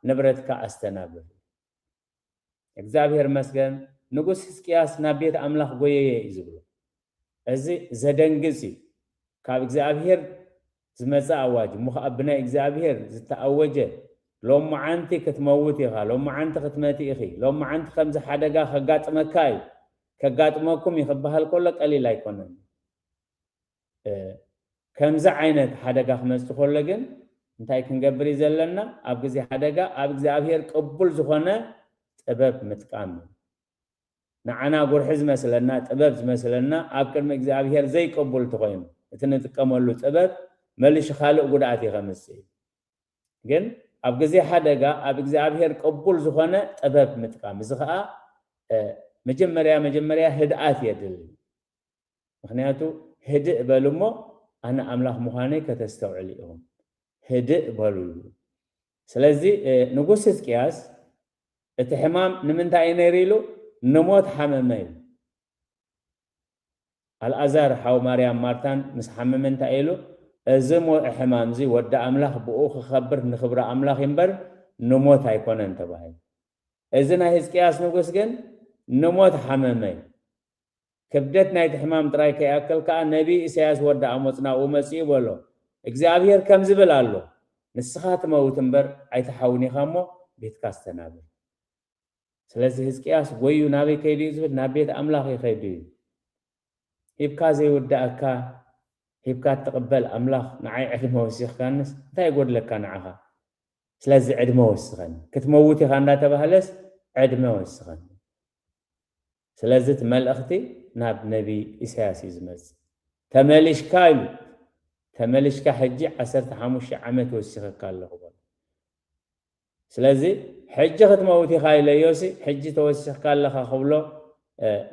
ንብረትካ ኣስተናብር። እግዚኣብሔር መስገን፣ ንጉስ ህዝቅያስ ናብ ቤት ኣምላኽ ጎየየ እዩ ዝብሎ። እዚ ዘደንግጽ እዩ። ካብ እግዚኣብሔር ዝመጸ ኣዋጅ እሞ ኸዓ ብናይ እግዚኣብሔር ዝተኣወጀ፣ ሎም መዓንቲ ክትመውት ኢኻ፣ ሎም መዓንቲ ክትመቲ ኢኺ፣ ሎም መዓንቲ ከምዚ ሓደጋ ከጋጥመካ እዩ፣ ከጋጥመኩም እዩ ክበሃል ከሎ ቀሊል ኣይኮነን። ከምዚ ዓይነት ሓደጋ ክመጽእ ከሎ ግን እንታይ ክንገብር እዩ ዘለና? ኣብ ግዜ ሓደጋ ኣብ እግዚኣብሔር ቅቡል ዝኾነ ጥበብ ምጥቃም እዩ። ንዓና ጉርሒ ዝመስለና፣ ጥበብ ዝመስለና ኣብ ቅድሚ እግዚኣብሔር ዘይቅቡል እንተኾይኑ፣ እቲ ንጥቀመሉ ጥበብ መሊሹ ካልእ ጉድኣት እዩ ከምጽእ እዩ። ግን ኣብ ግዜ ሓደጋ ኣብ እግዚኣብሔር ቅቡል ዝኾነ ጥበብ ምጥቃም፣ እዚ ኸዓ መጀመርያ መጀመርያ ህድኣት የድሊ። ምኽንያቱ ህድእ በሉ እሞ ኣነ ኣምላኽ ምዃነይ ከተስተውዕሉ ኢኹም፣ ህድእ በሉ ይብሉ። ስለዚ ንጉስ ህዝቅያስ እቲ ሕማም ንምንታይ እዩ ነይሩ ኢሉ? ንሞት ሓመመ እዩ። ኣልኣዛር ሓው ማርያም ማርታን ምስ ሓመመ እንታይ ኢሉ? እዚ ሕማም እዚ ወዲ ኣምላኽ ብኡ ክኸብር ንክብሪ ኣምላኽ እምበር ንሞት ኣይኮነን ተባሂሉ። እዚ ናይ ህዝቅያስ ንጉስ ግን ንሞት ሓመመ እዩ። ክብደት ናይቲ ሕማም ጥራይ ከይኣክል ከኣ ነቢ ኢሳያስ ወዲ ኣሞጽ ናብኡ መጺኡ በሎ፣ እግዚኣብሔር ከም ዝብል ኣሎ፣ ንስኻ ትመውት እምበር ኣይትሓውን ኢኻ እሞ ቤትካ ኣስተናብር። ስለዚ ህዝቅያስ ጎዩ ናበይ ከይዱ እዩ ዝብል? ናብ ቤት ኣምላኽ እዩ ከይዱ እዩ። ሂብካ ዘይውዳእካ ሂብካ ትቕበል ኣምላኽ ንዓይ ዕድመ ወሲኽካንስ እንታይ ይጎድለካ ንዓኻ? ስለዚ ዕድመ ወስኸኒ፣ ክትመውት ኢኻ እንዳተባህለስ ዕድመ ወስኸኒ። ስለዚ እቲ መልእኽቲ ናብ ነቢ ኢሳያስ እዩ ዝመጽእ። ተመሊሽካ ኢሉ፣ ተመሊሽካ ሕጂ ዓሰርተ ሓሙሽተ ዓመት ወሲኸካ ኣለኹ በሎ። ስለዚ ሕጂ ክትመውት ኢኻ ኢለዮሲ፣ ሕጂ ተወሲኽካ ኣለኻ ክብሎ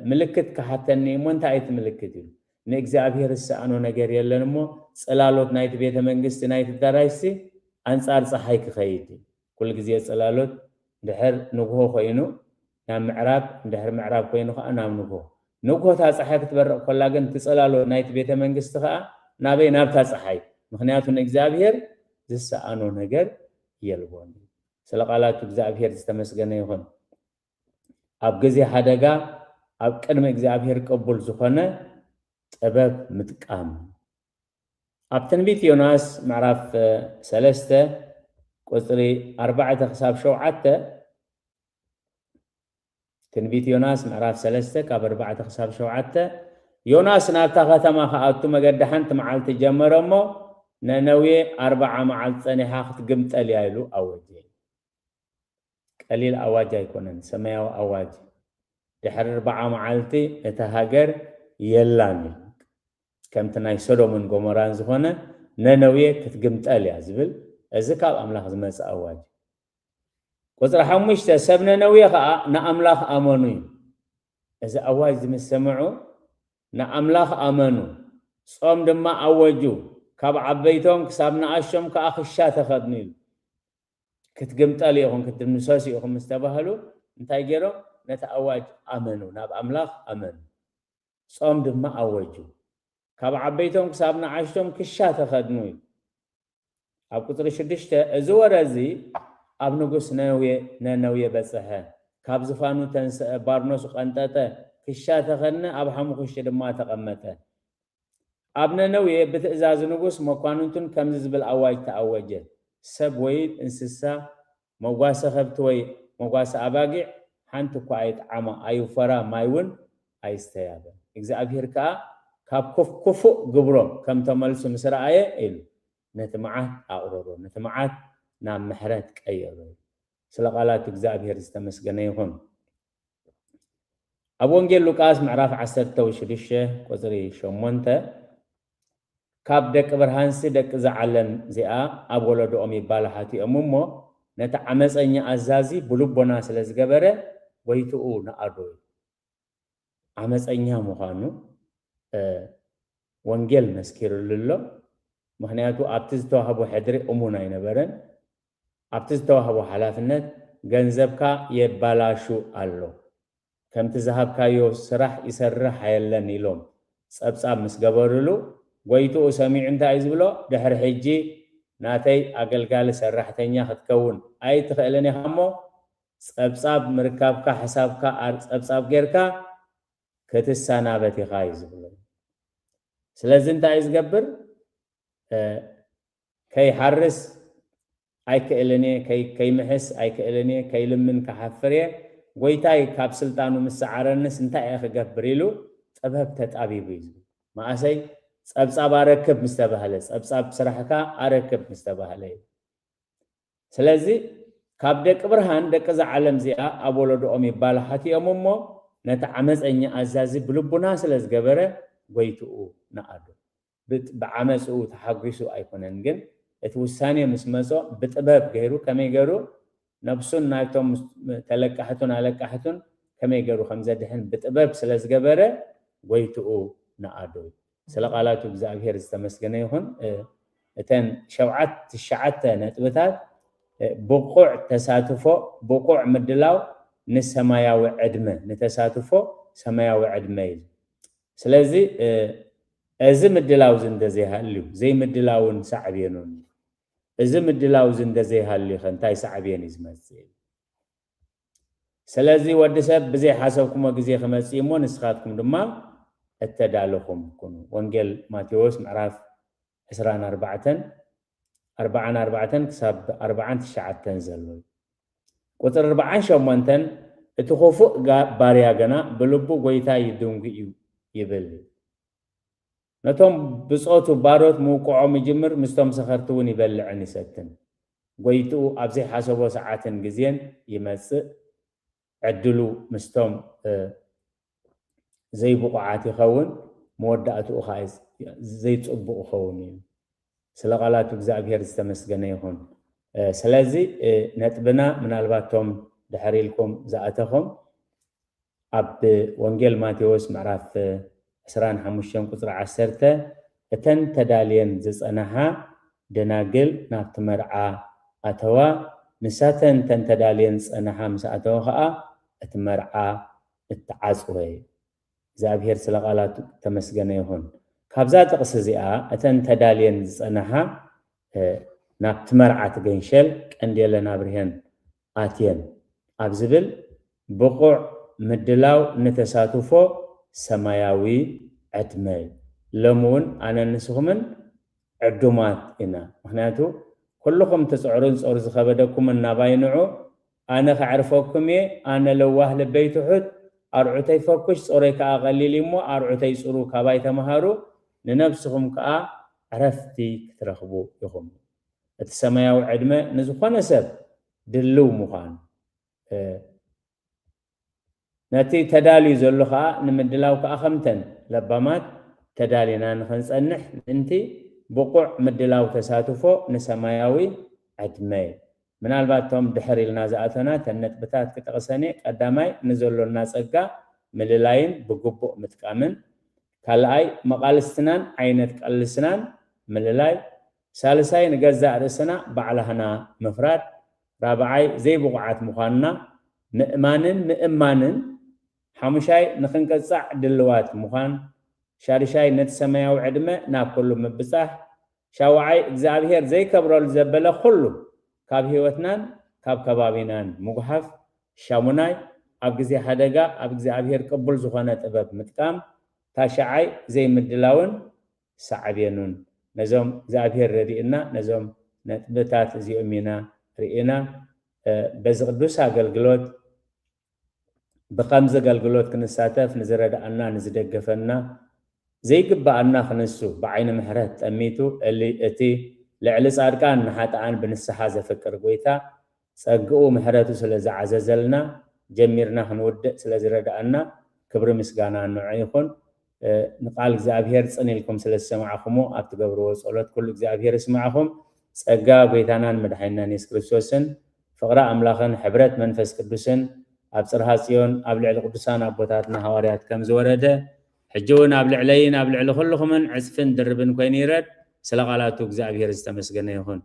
ምልክት ክሓተኒ እሞ እንታይ እቲ ምልክት ኢሉ? ንእግዚኣብሔር ዝሰኣኖ ነገር የለን እሞ ጽላሎት ናይቲ ቤተ መንግስቲ ናይቲ ኣዳራሽሲ ኣንጻር ጸሓይ ክኸይድ እዩ። ኩሉ ግዜ ጽላሎት ድሕር ንግሆ ኮይኑ ናብ ምዕራብ፣ ድሕር ምዕራብ ኮይኑ ከዓ ናብ ንግሆ። ንግሆ እታ ጸሓይ ክትበርቕ ከላ ግን እቲ ጽላሎት ናይቲ ቤተ መንግስቲ ከዓ ናበይ? ናብታ ጸሓይ። ምኽንያቱ ንእግዚኣብሔር ዝሰኣኖ ነገር የልቦን። ስለ ቃላቱ እግዚኣብሔር ዝተመስገነ ይኹን። ኣብ ግዜ ሓደጋ ኣብ ቅድሚ እግዚኣብሔር ቅቡል ዝኾነ ጥበብ ምጥቃም። ኣብ ትንቢት ዮናስ ምዕራፍ ሰለስተ ቁፅሪ ኣርባዕተ ክሳብ ሸውዓተ፣ ትንቢት ዮናስ ምዕራፍ ሰለስተ ካብ ኣርባዕተ ክሳብ ሸውዓተ፣ ዮናስ ናብታ ከተማ ክኣቱ መገዲ ሓንቲ መዓልቲ ጀመረ እሞ ነነዌ ኣርባዓ መዓልቲ ጸኒሓ ክትግምጠል እያ ኢሉ ኣወጀ። ቀሊል ኣዋጅ ኣይኮነን፣ ሰማያዊ ኣዋጅ። ድሕሪ ኣርባዓ መዓልቲ እታ ሃገር የላን እዩ። ከምቲ ናይ ሶዶምን ጎሞራን ዝኾነ ነነዌ ክትግምጠል እያ ዝብል፣ እዚ ካብ ኣምላኽ ዝመጽእ ኣዋጅ። ቁጽሪ ሓሙሽተ፣ ሰብ ነነዌ ኸኣ ንኣምላኽ ኣመኑ እዩ። እዚ ኣዋጅ ምስ ሰምዑ ንኣምላኽ ኣመኑ፣ ጾም ድማ ኣወጁ፣ ካብ ዓበይቶም ክሳብ ንኣሽቶም ከኣ ክሻ ተኸድኑ እዩ። ክትግምጠሉ ኢኹም፣ ክትድምሰሱ ኢኹም ምስ ተባህሉ እንታይ ገይሮም? ነቲ ኣዋጅ ኣመኑ፣ ናብ ኣምላኽ ኣመኑ። ጾም ድማ ኣወጁ። ካብ ዓበይቶም ክሳብ ንኣሽቶም ክሻ ተኸድኑ እዩ። ኣብ ቁጽሪ ሽዱሽተ፣ እዚ ወረ እዚ ኣብ ንጉስ ነነዌ በጽሐ። ካብ ዝፋኑ ተንስአ፣ ባርኖሱ ቀንጠጠ፣ ክሻ ተኸድነ፣ ኣብ ሓሙኽሽቲ ድማ ተቐመጠ። ኣብ ነነዌ ብትእዛዝ ንጉስ መኳንንቱን ከምዚ ዝብል ኣዋጅ ተኣወጀ፣ ሰብ ወይ እንስሳ፣ መጓሰ ከብቲ ወይ መጓሰ ኣባጊዕ ሓንቲ እኳ ኣይጠዓማ፣ ኣይውፈራ፣ ማይ እውን ኣይስተያበን። እግዚኣብሔር ከኣ ካብ ክፍ-፣ ክፉእ ግብሮም ከም ተመልሱ ምስ ረኣየ ኢሉ፣ ነቲ መዓት ኣቑረሮ፣ ነቲ መዓት ናብ ምሕረት ቀየሮ። ስለ ቃላት እግዚኣብሔር ዝተመስገነ ይኹን። ኣብ ወንጌል ሉቃስ ምዕራፍ ዓሰርተ ሽዱሽተ ቁጽሪ ሸሞንተ፣ ካብ ደቂ ብርሃንሲ ደቂ እዛ ዓለም እዚኣ ኣብ ወለዶኦም ይባላሓቱ እዮም እሞ፣ ነቲ ዓመፀኛ ኣዛዚ ብልቦና ስለ ዝገበረ፣ ጎይትኡ ነኣዶ። ዓመፀኛ ምዃኑ፣ እ፣ ወንጌል መስኪርሉ ኣሎ። ምኽንያቱ ኣብቲ ዝተዋህቦ ሕድሪ እሙን ኣይነበረን። ኣብቲ ዝተዋህቦ ሓላፍነት ገንዘብካ የባላሹ ኣሎ። ከምቲ ዝሃብካዮ ስራሕ ይሰርሕ ኣየለን ኢሎም ጸብጻብ ምስ ገበሩሉ፣ ጎይትኡ ሰሚዑ እንታይ እዩ ዝብሎ? ድሕሪ ሕጂ ናተይ ኣገልጋሊ ሰራሕተኛ ክትከውን ኣይትኽእልን ኢኻ እሞ፣ ጸብጻብ ምርካብካ፣ ሕሳብካ ኣር-፣ ጸብጻብ ጌርካ ክትሰናበት ኢኻ እዩ ዝብሎ። ስለዚ እንታይ እዩ ዝገብር? እ፣ ከይሓርስ ኣይክእልን እየ፣ ከይ-፣ ከይምሕስ ኣይክእልን እየ፣ ከይልምን ክሓፍር እየ፣ ጎይታይ ካብ ስልጣኑ ምስ ሰዓረንስ እንታይ እየ ክገብር ኢሉ ጥበብ ተጣቢቡ እዩ ዝብል። መኣሰይ? ጸብጻብ ኣረክብ ምስ ተባህለ፣ ጸብጻብ ስራሕካ ኣረክብ ምስ ተባህለ እዩ። ስለዚ ካብ ደቂ ብርሃን ደቂ እዛ ዓለም እዚኣ ኣብ ወለዶኦም ይባላሓቱ እዮም እሞ፣ ነቲ ዓመፀኛ ኣዛዚ ብልቡና ስለ ዝገበረ ጎይትኡ ነኣዶ። ብጥ-፣ ብዓመፅኡ ተሓጒሱ ኣይኮነን፣ ግን እቲ ውሳኔ ምስ መጾ ብጥበብ ገይሩ፣ ከመይ ገይሩ ነብሱን ናይቶም ምስ-፣ ተለቃሕቱን ኣለቃሕቱን ከመይ ገይሩ ከም ዘድሕን ብጥበብ ስለ ዝገበረ ጎይትኡ ነኣዶ። ስለ ቃላቱ እግዚኣብሔር ዝተመስገነ ይኹን። እ፣ እተን ሸውዓት-፣ ትሽዓተ ነጥብታት፣ እ፣ ብቑዕ ተሳትፎ፣ ብቑዕ ምድላው ንሰማያዊ ዕድመ፣ ንተሳትፎ ሰማያዊ ዕድመ እዩ። ስለዚ፣ እ፣ እዚ ምድላው እዚ እንተዘይሃልዩ፣ ዘይምድላውን ሳዕቤኑን። እዚ ምድላው እዚ እንተዘይሃልዩ ከ እንታይ ሳዕቤን እዩ ዝመጽእ? ስለዚ ወዲ ሰብ ብዘይሓሰብኩሞ ግዜ ክመጽእ እሞ ንስኻትኩም ድማ እተዳለኹም ኩኑ። ወንጌል ማቴዎስ ምዕራፍ ዕስራን ኣርባዕተን፣ ኣርባዓን ኣርባዕተን ክሳብ ኣርባዓን ትሽዓተን ዘሎ እዩ። ቁጽሪ ኣርባዓን ሸሞንተን፣ እቲ ክፉእ ጋ-፣ ባርያ ግና ብልቡ ጎይታይ ይድንጉ እዩ ይብል። ነቶም ብጾቱ ባሮት ምውቅዖም ይጅምር፣ ምስቶም ሰኸርቲ እውን ይበልዕን ይሰትን። ጎይትኡ ኣብ ዘይሓሰቦ ሰዓትን ግዜን ይመጽእ፣ ዕድሉ ምስቶም፣ እ፣ ዘይብቑዓት ይኸውን፣ መወዳእትኡ ኸዓ ዘይጽቡቕ ይኸውን እዩ። ስለ ቃላቱ እግዚኣብሔር ዝተመስገነ ይኹን። እ፣ ስለዚ፣ እ፣ ነጥብና ምናልባት እቶም ድሕር ኢልኩም ዝኣተኹም ኣብ ወንጌል ማቴዎስ ምዕራፍ ዕስራን ሓሙሽተን ቁጽሪ ዓሰርተ፣ እተን ተዳልየን ዝጸንሓ ደናግል ናብቲ መርዓ ኣተዋ፣ ንሳተን እተን ተዳልየን ዝጸንሓ ምስ ኣተዋ ኸኣ እቲ መርዓ እተዓጽወ። እግዚኣብሔር ስለ ቃላቱ ተመስገነ ይኹን። ካብዛ ጥቕሲ እዚኣ እተን ተዳልየን ዝጸንሓ፣ እ፣ ናብቲ መርዓ ትገንሸል ቀንዴለን ኣብርሄን ኣትየን ኣብ ዝብል ብቑዕ ምድላው ንተሳትፎ ሰማያዊ ዕድመ እዩ። ሎሚ እውን ኣነን ንስኹምን ዕዱማት ኢና። ምኽንያቱ ኩልኹም ትጽዕሩን ጾር ዝኸበደኩምን ናባይ ንዑ፣ ኣነ ከዕርፈኩም እየ። ኣነ ለዋህ ልበይ ትሑት፣ ኣርዑተይ ፈኩሽ፣ ጾረይ ከኣ ቀሊል እዩ እሞ ኣርዑተይ ጽሩ፣ ካባይ ተመሃሩ፣ ንነብስኹም ከኣ ዕረፍቲ ክትረኽቡ ኢኹም። እቲ ሰማያዊ ዕድመ ንዝኾነ ሰብ ድልው ምዃኑ፣ እ፣ ነቲ ተዳልዩ ዘሎ ኸኣ ንምድላው ከኣ ከምተን ለባማት ተዳሊና ንኸንጸንሕ ምእንቲ ብቑዕ ምድላው ተሳትፎ ንሰማያዊ ዕድመ እዩ። ምናልባት እቶም ድሕር ኢልና ዝኣተና እተን ነጥብታት ክጠቕሰን እየ። ቀዳማይ፣ ንዘሎና ጸጋ ምልላይን ብግቡእ ምጥቃምን። ካልኣይ፣ መቓልስትናን ዓይነት ቃልስናን ምልላይ። ሳልሳይ፣ ንገዛእ ርእስና ባዕላህና ምፍራድ። ራብዓይ፣ ዘይብቑዓት ምዃንና ምእማንን ምእማንን። ሓሙሻይ፣ ንኽንቅጻዕ ድልዋት ምዃን። ሻድሻይ፣ ነቲ ሰማያዊ ዕድመ ናብ ኩሉ ምብጻሕ። ሻውዓይ፣ እግዚኣብሔር ዘይከብረሉ ዘበለ ኩሉ ካብ ህይወትናን ካብ ከባቢናን ምጉሓፍ። ሻሙናይ፣ ኣብ ግዜ ሓደጋ ኣብ እግዚኣብሔር ቅቡል ዝኾነ ጥበብ ምጥቃም። ታሽዓይ፣ ዘይምድላውን ሳዕቤኑን። ነዞም እግዚኣብሔር ረድእና፣ ነዞም ነጥብታት እዚኦም ኢና ርኢና። በዚ ቅዱስ ኣገልግሎት ብከምዚ ኣገልግሎት ክንሳተፍ ንዝረድኣና ንዝደገፈና ዘይግብኣና ክንሱ ብዓይኒ ምሕረት ጠሚቱ እቲ ልዕሊ ጻድቃን ንሓጥኣን ብንስሓ ዘፍቅር ጎይታ ጸግኡ ምሕረቱ ስለ ዝዓዘዘልና ጀሚርና ክንውድእ ስለ ዝረድኣና ክብሪ ምስጋና ንዑ ይኹን። ንቃል እግዚኣብሔር ጽን ኢልኩም ስለ ዝሰማዕኹሞ ኣብ ትገብርዎ ጸሎት ኩሉ እግዚኣብሔር ይስማዕኹም። ጸጋ ጎይታናን መድሓኒናን የሱስ ክርስቶስን ፍቕሪ ኣምላኽን ሕብረት መንፈስ ቅዱስን ኣብ ጽርሃ ጽዮን ኣብ ልዕሊ ቅዱሳን ኣቦታትና ሃዋርያት ከም ዝወረደ ሕጂ እውን ኣብ ልዕለይን ኣብ ልዕሊ ኩልኹምን ዕጽፍን ድርብን ኮይኑ ይረድ። ስለ ቃላቱ እግዚኣብሔር ዝተመስገነ ይኹን።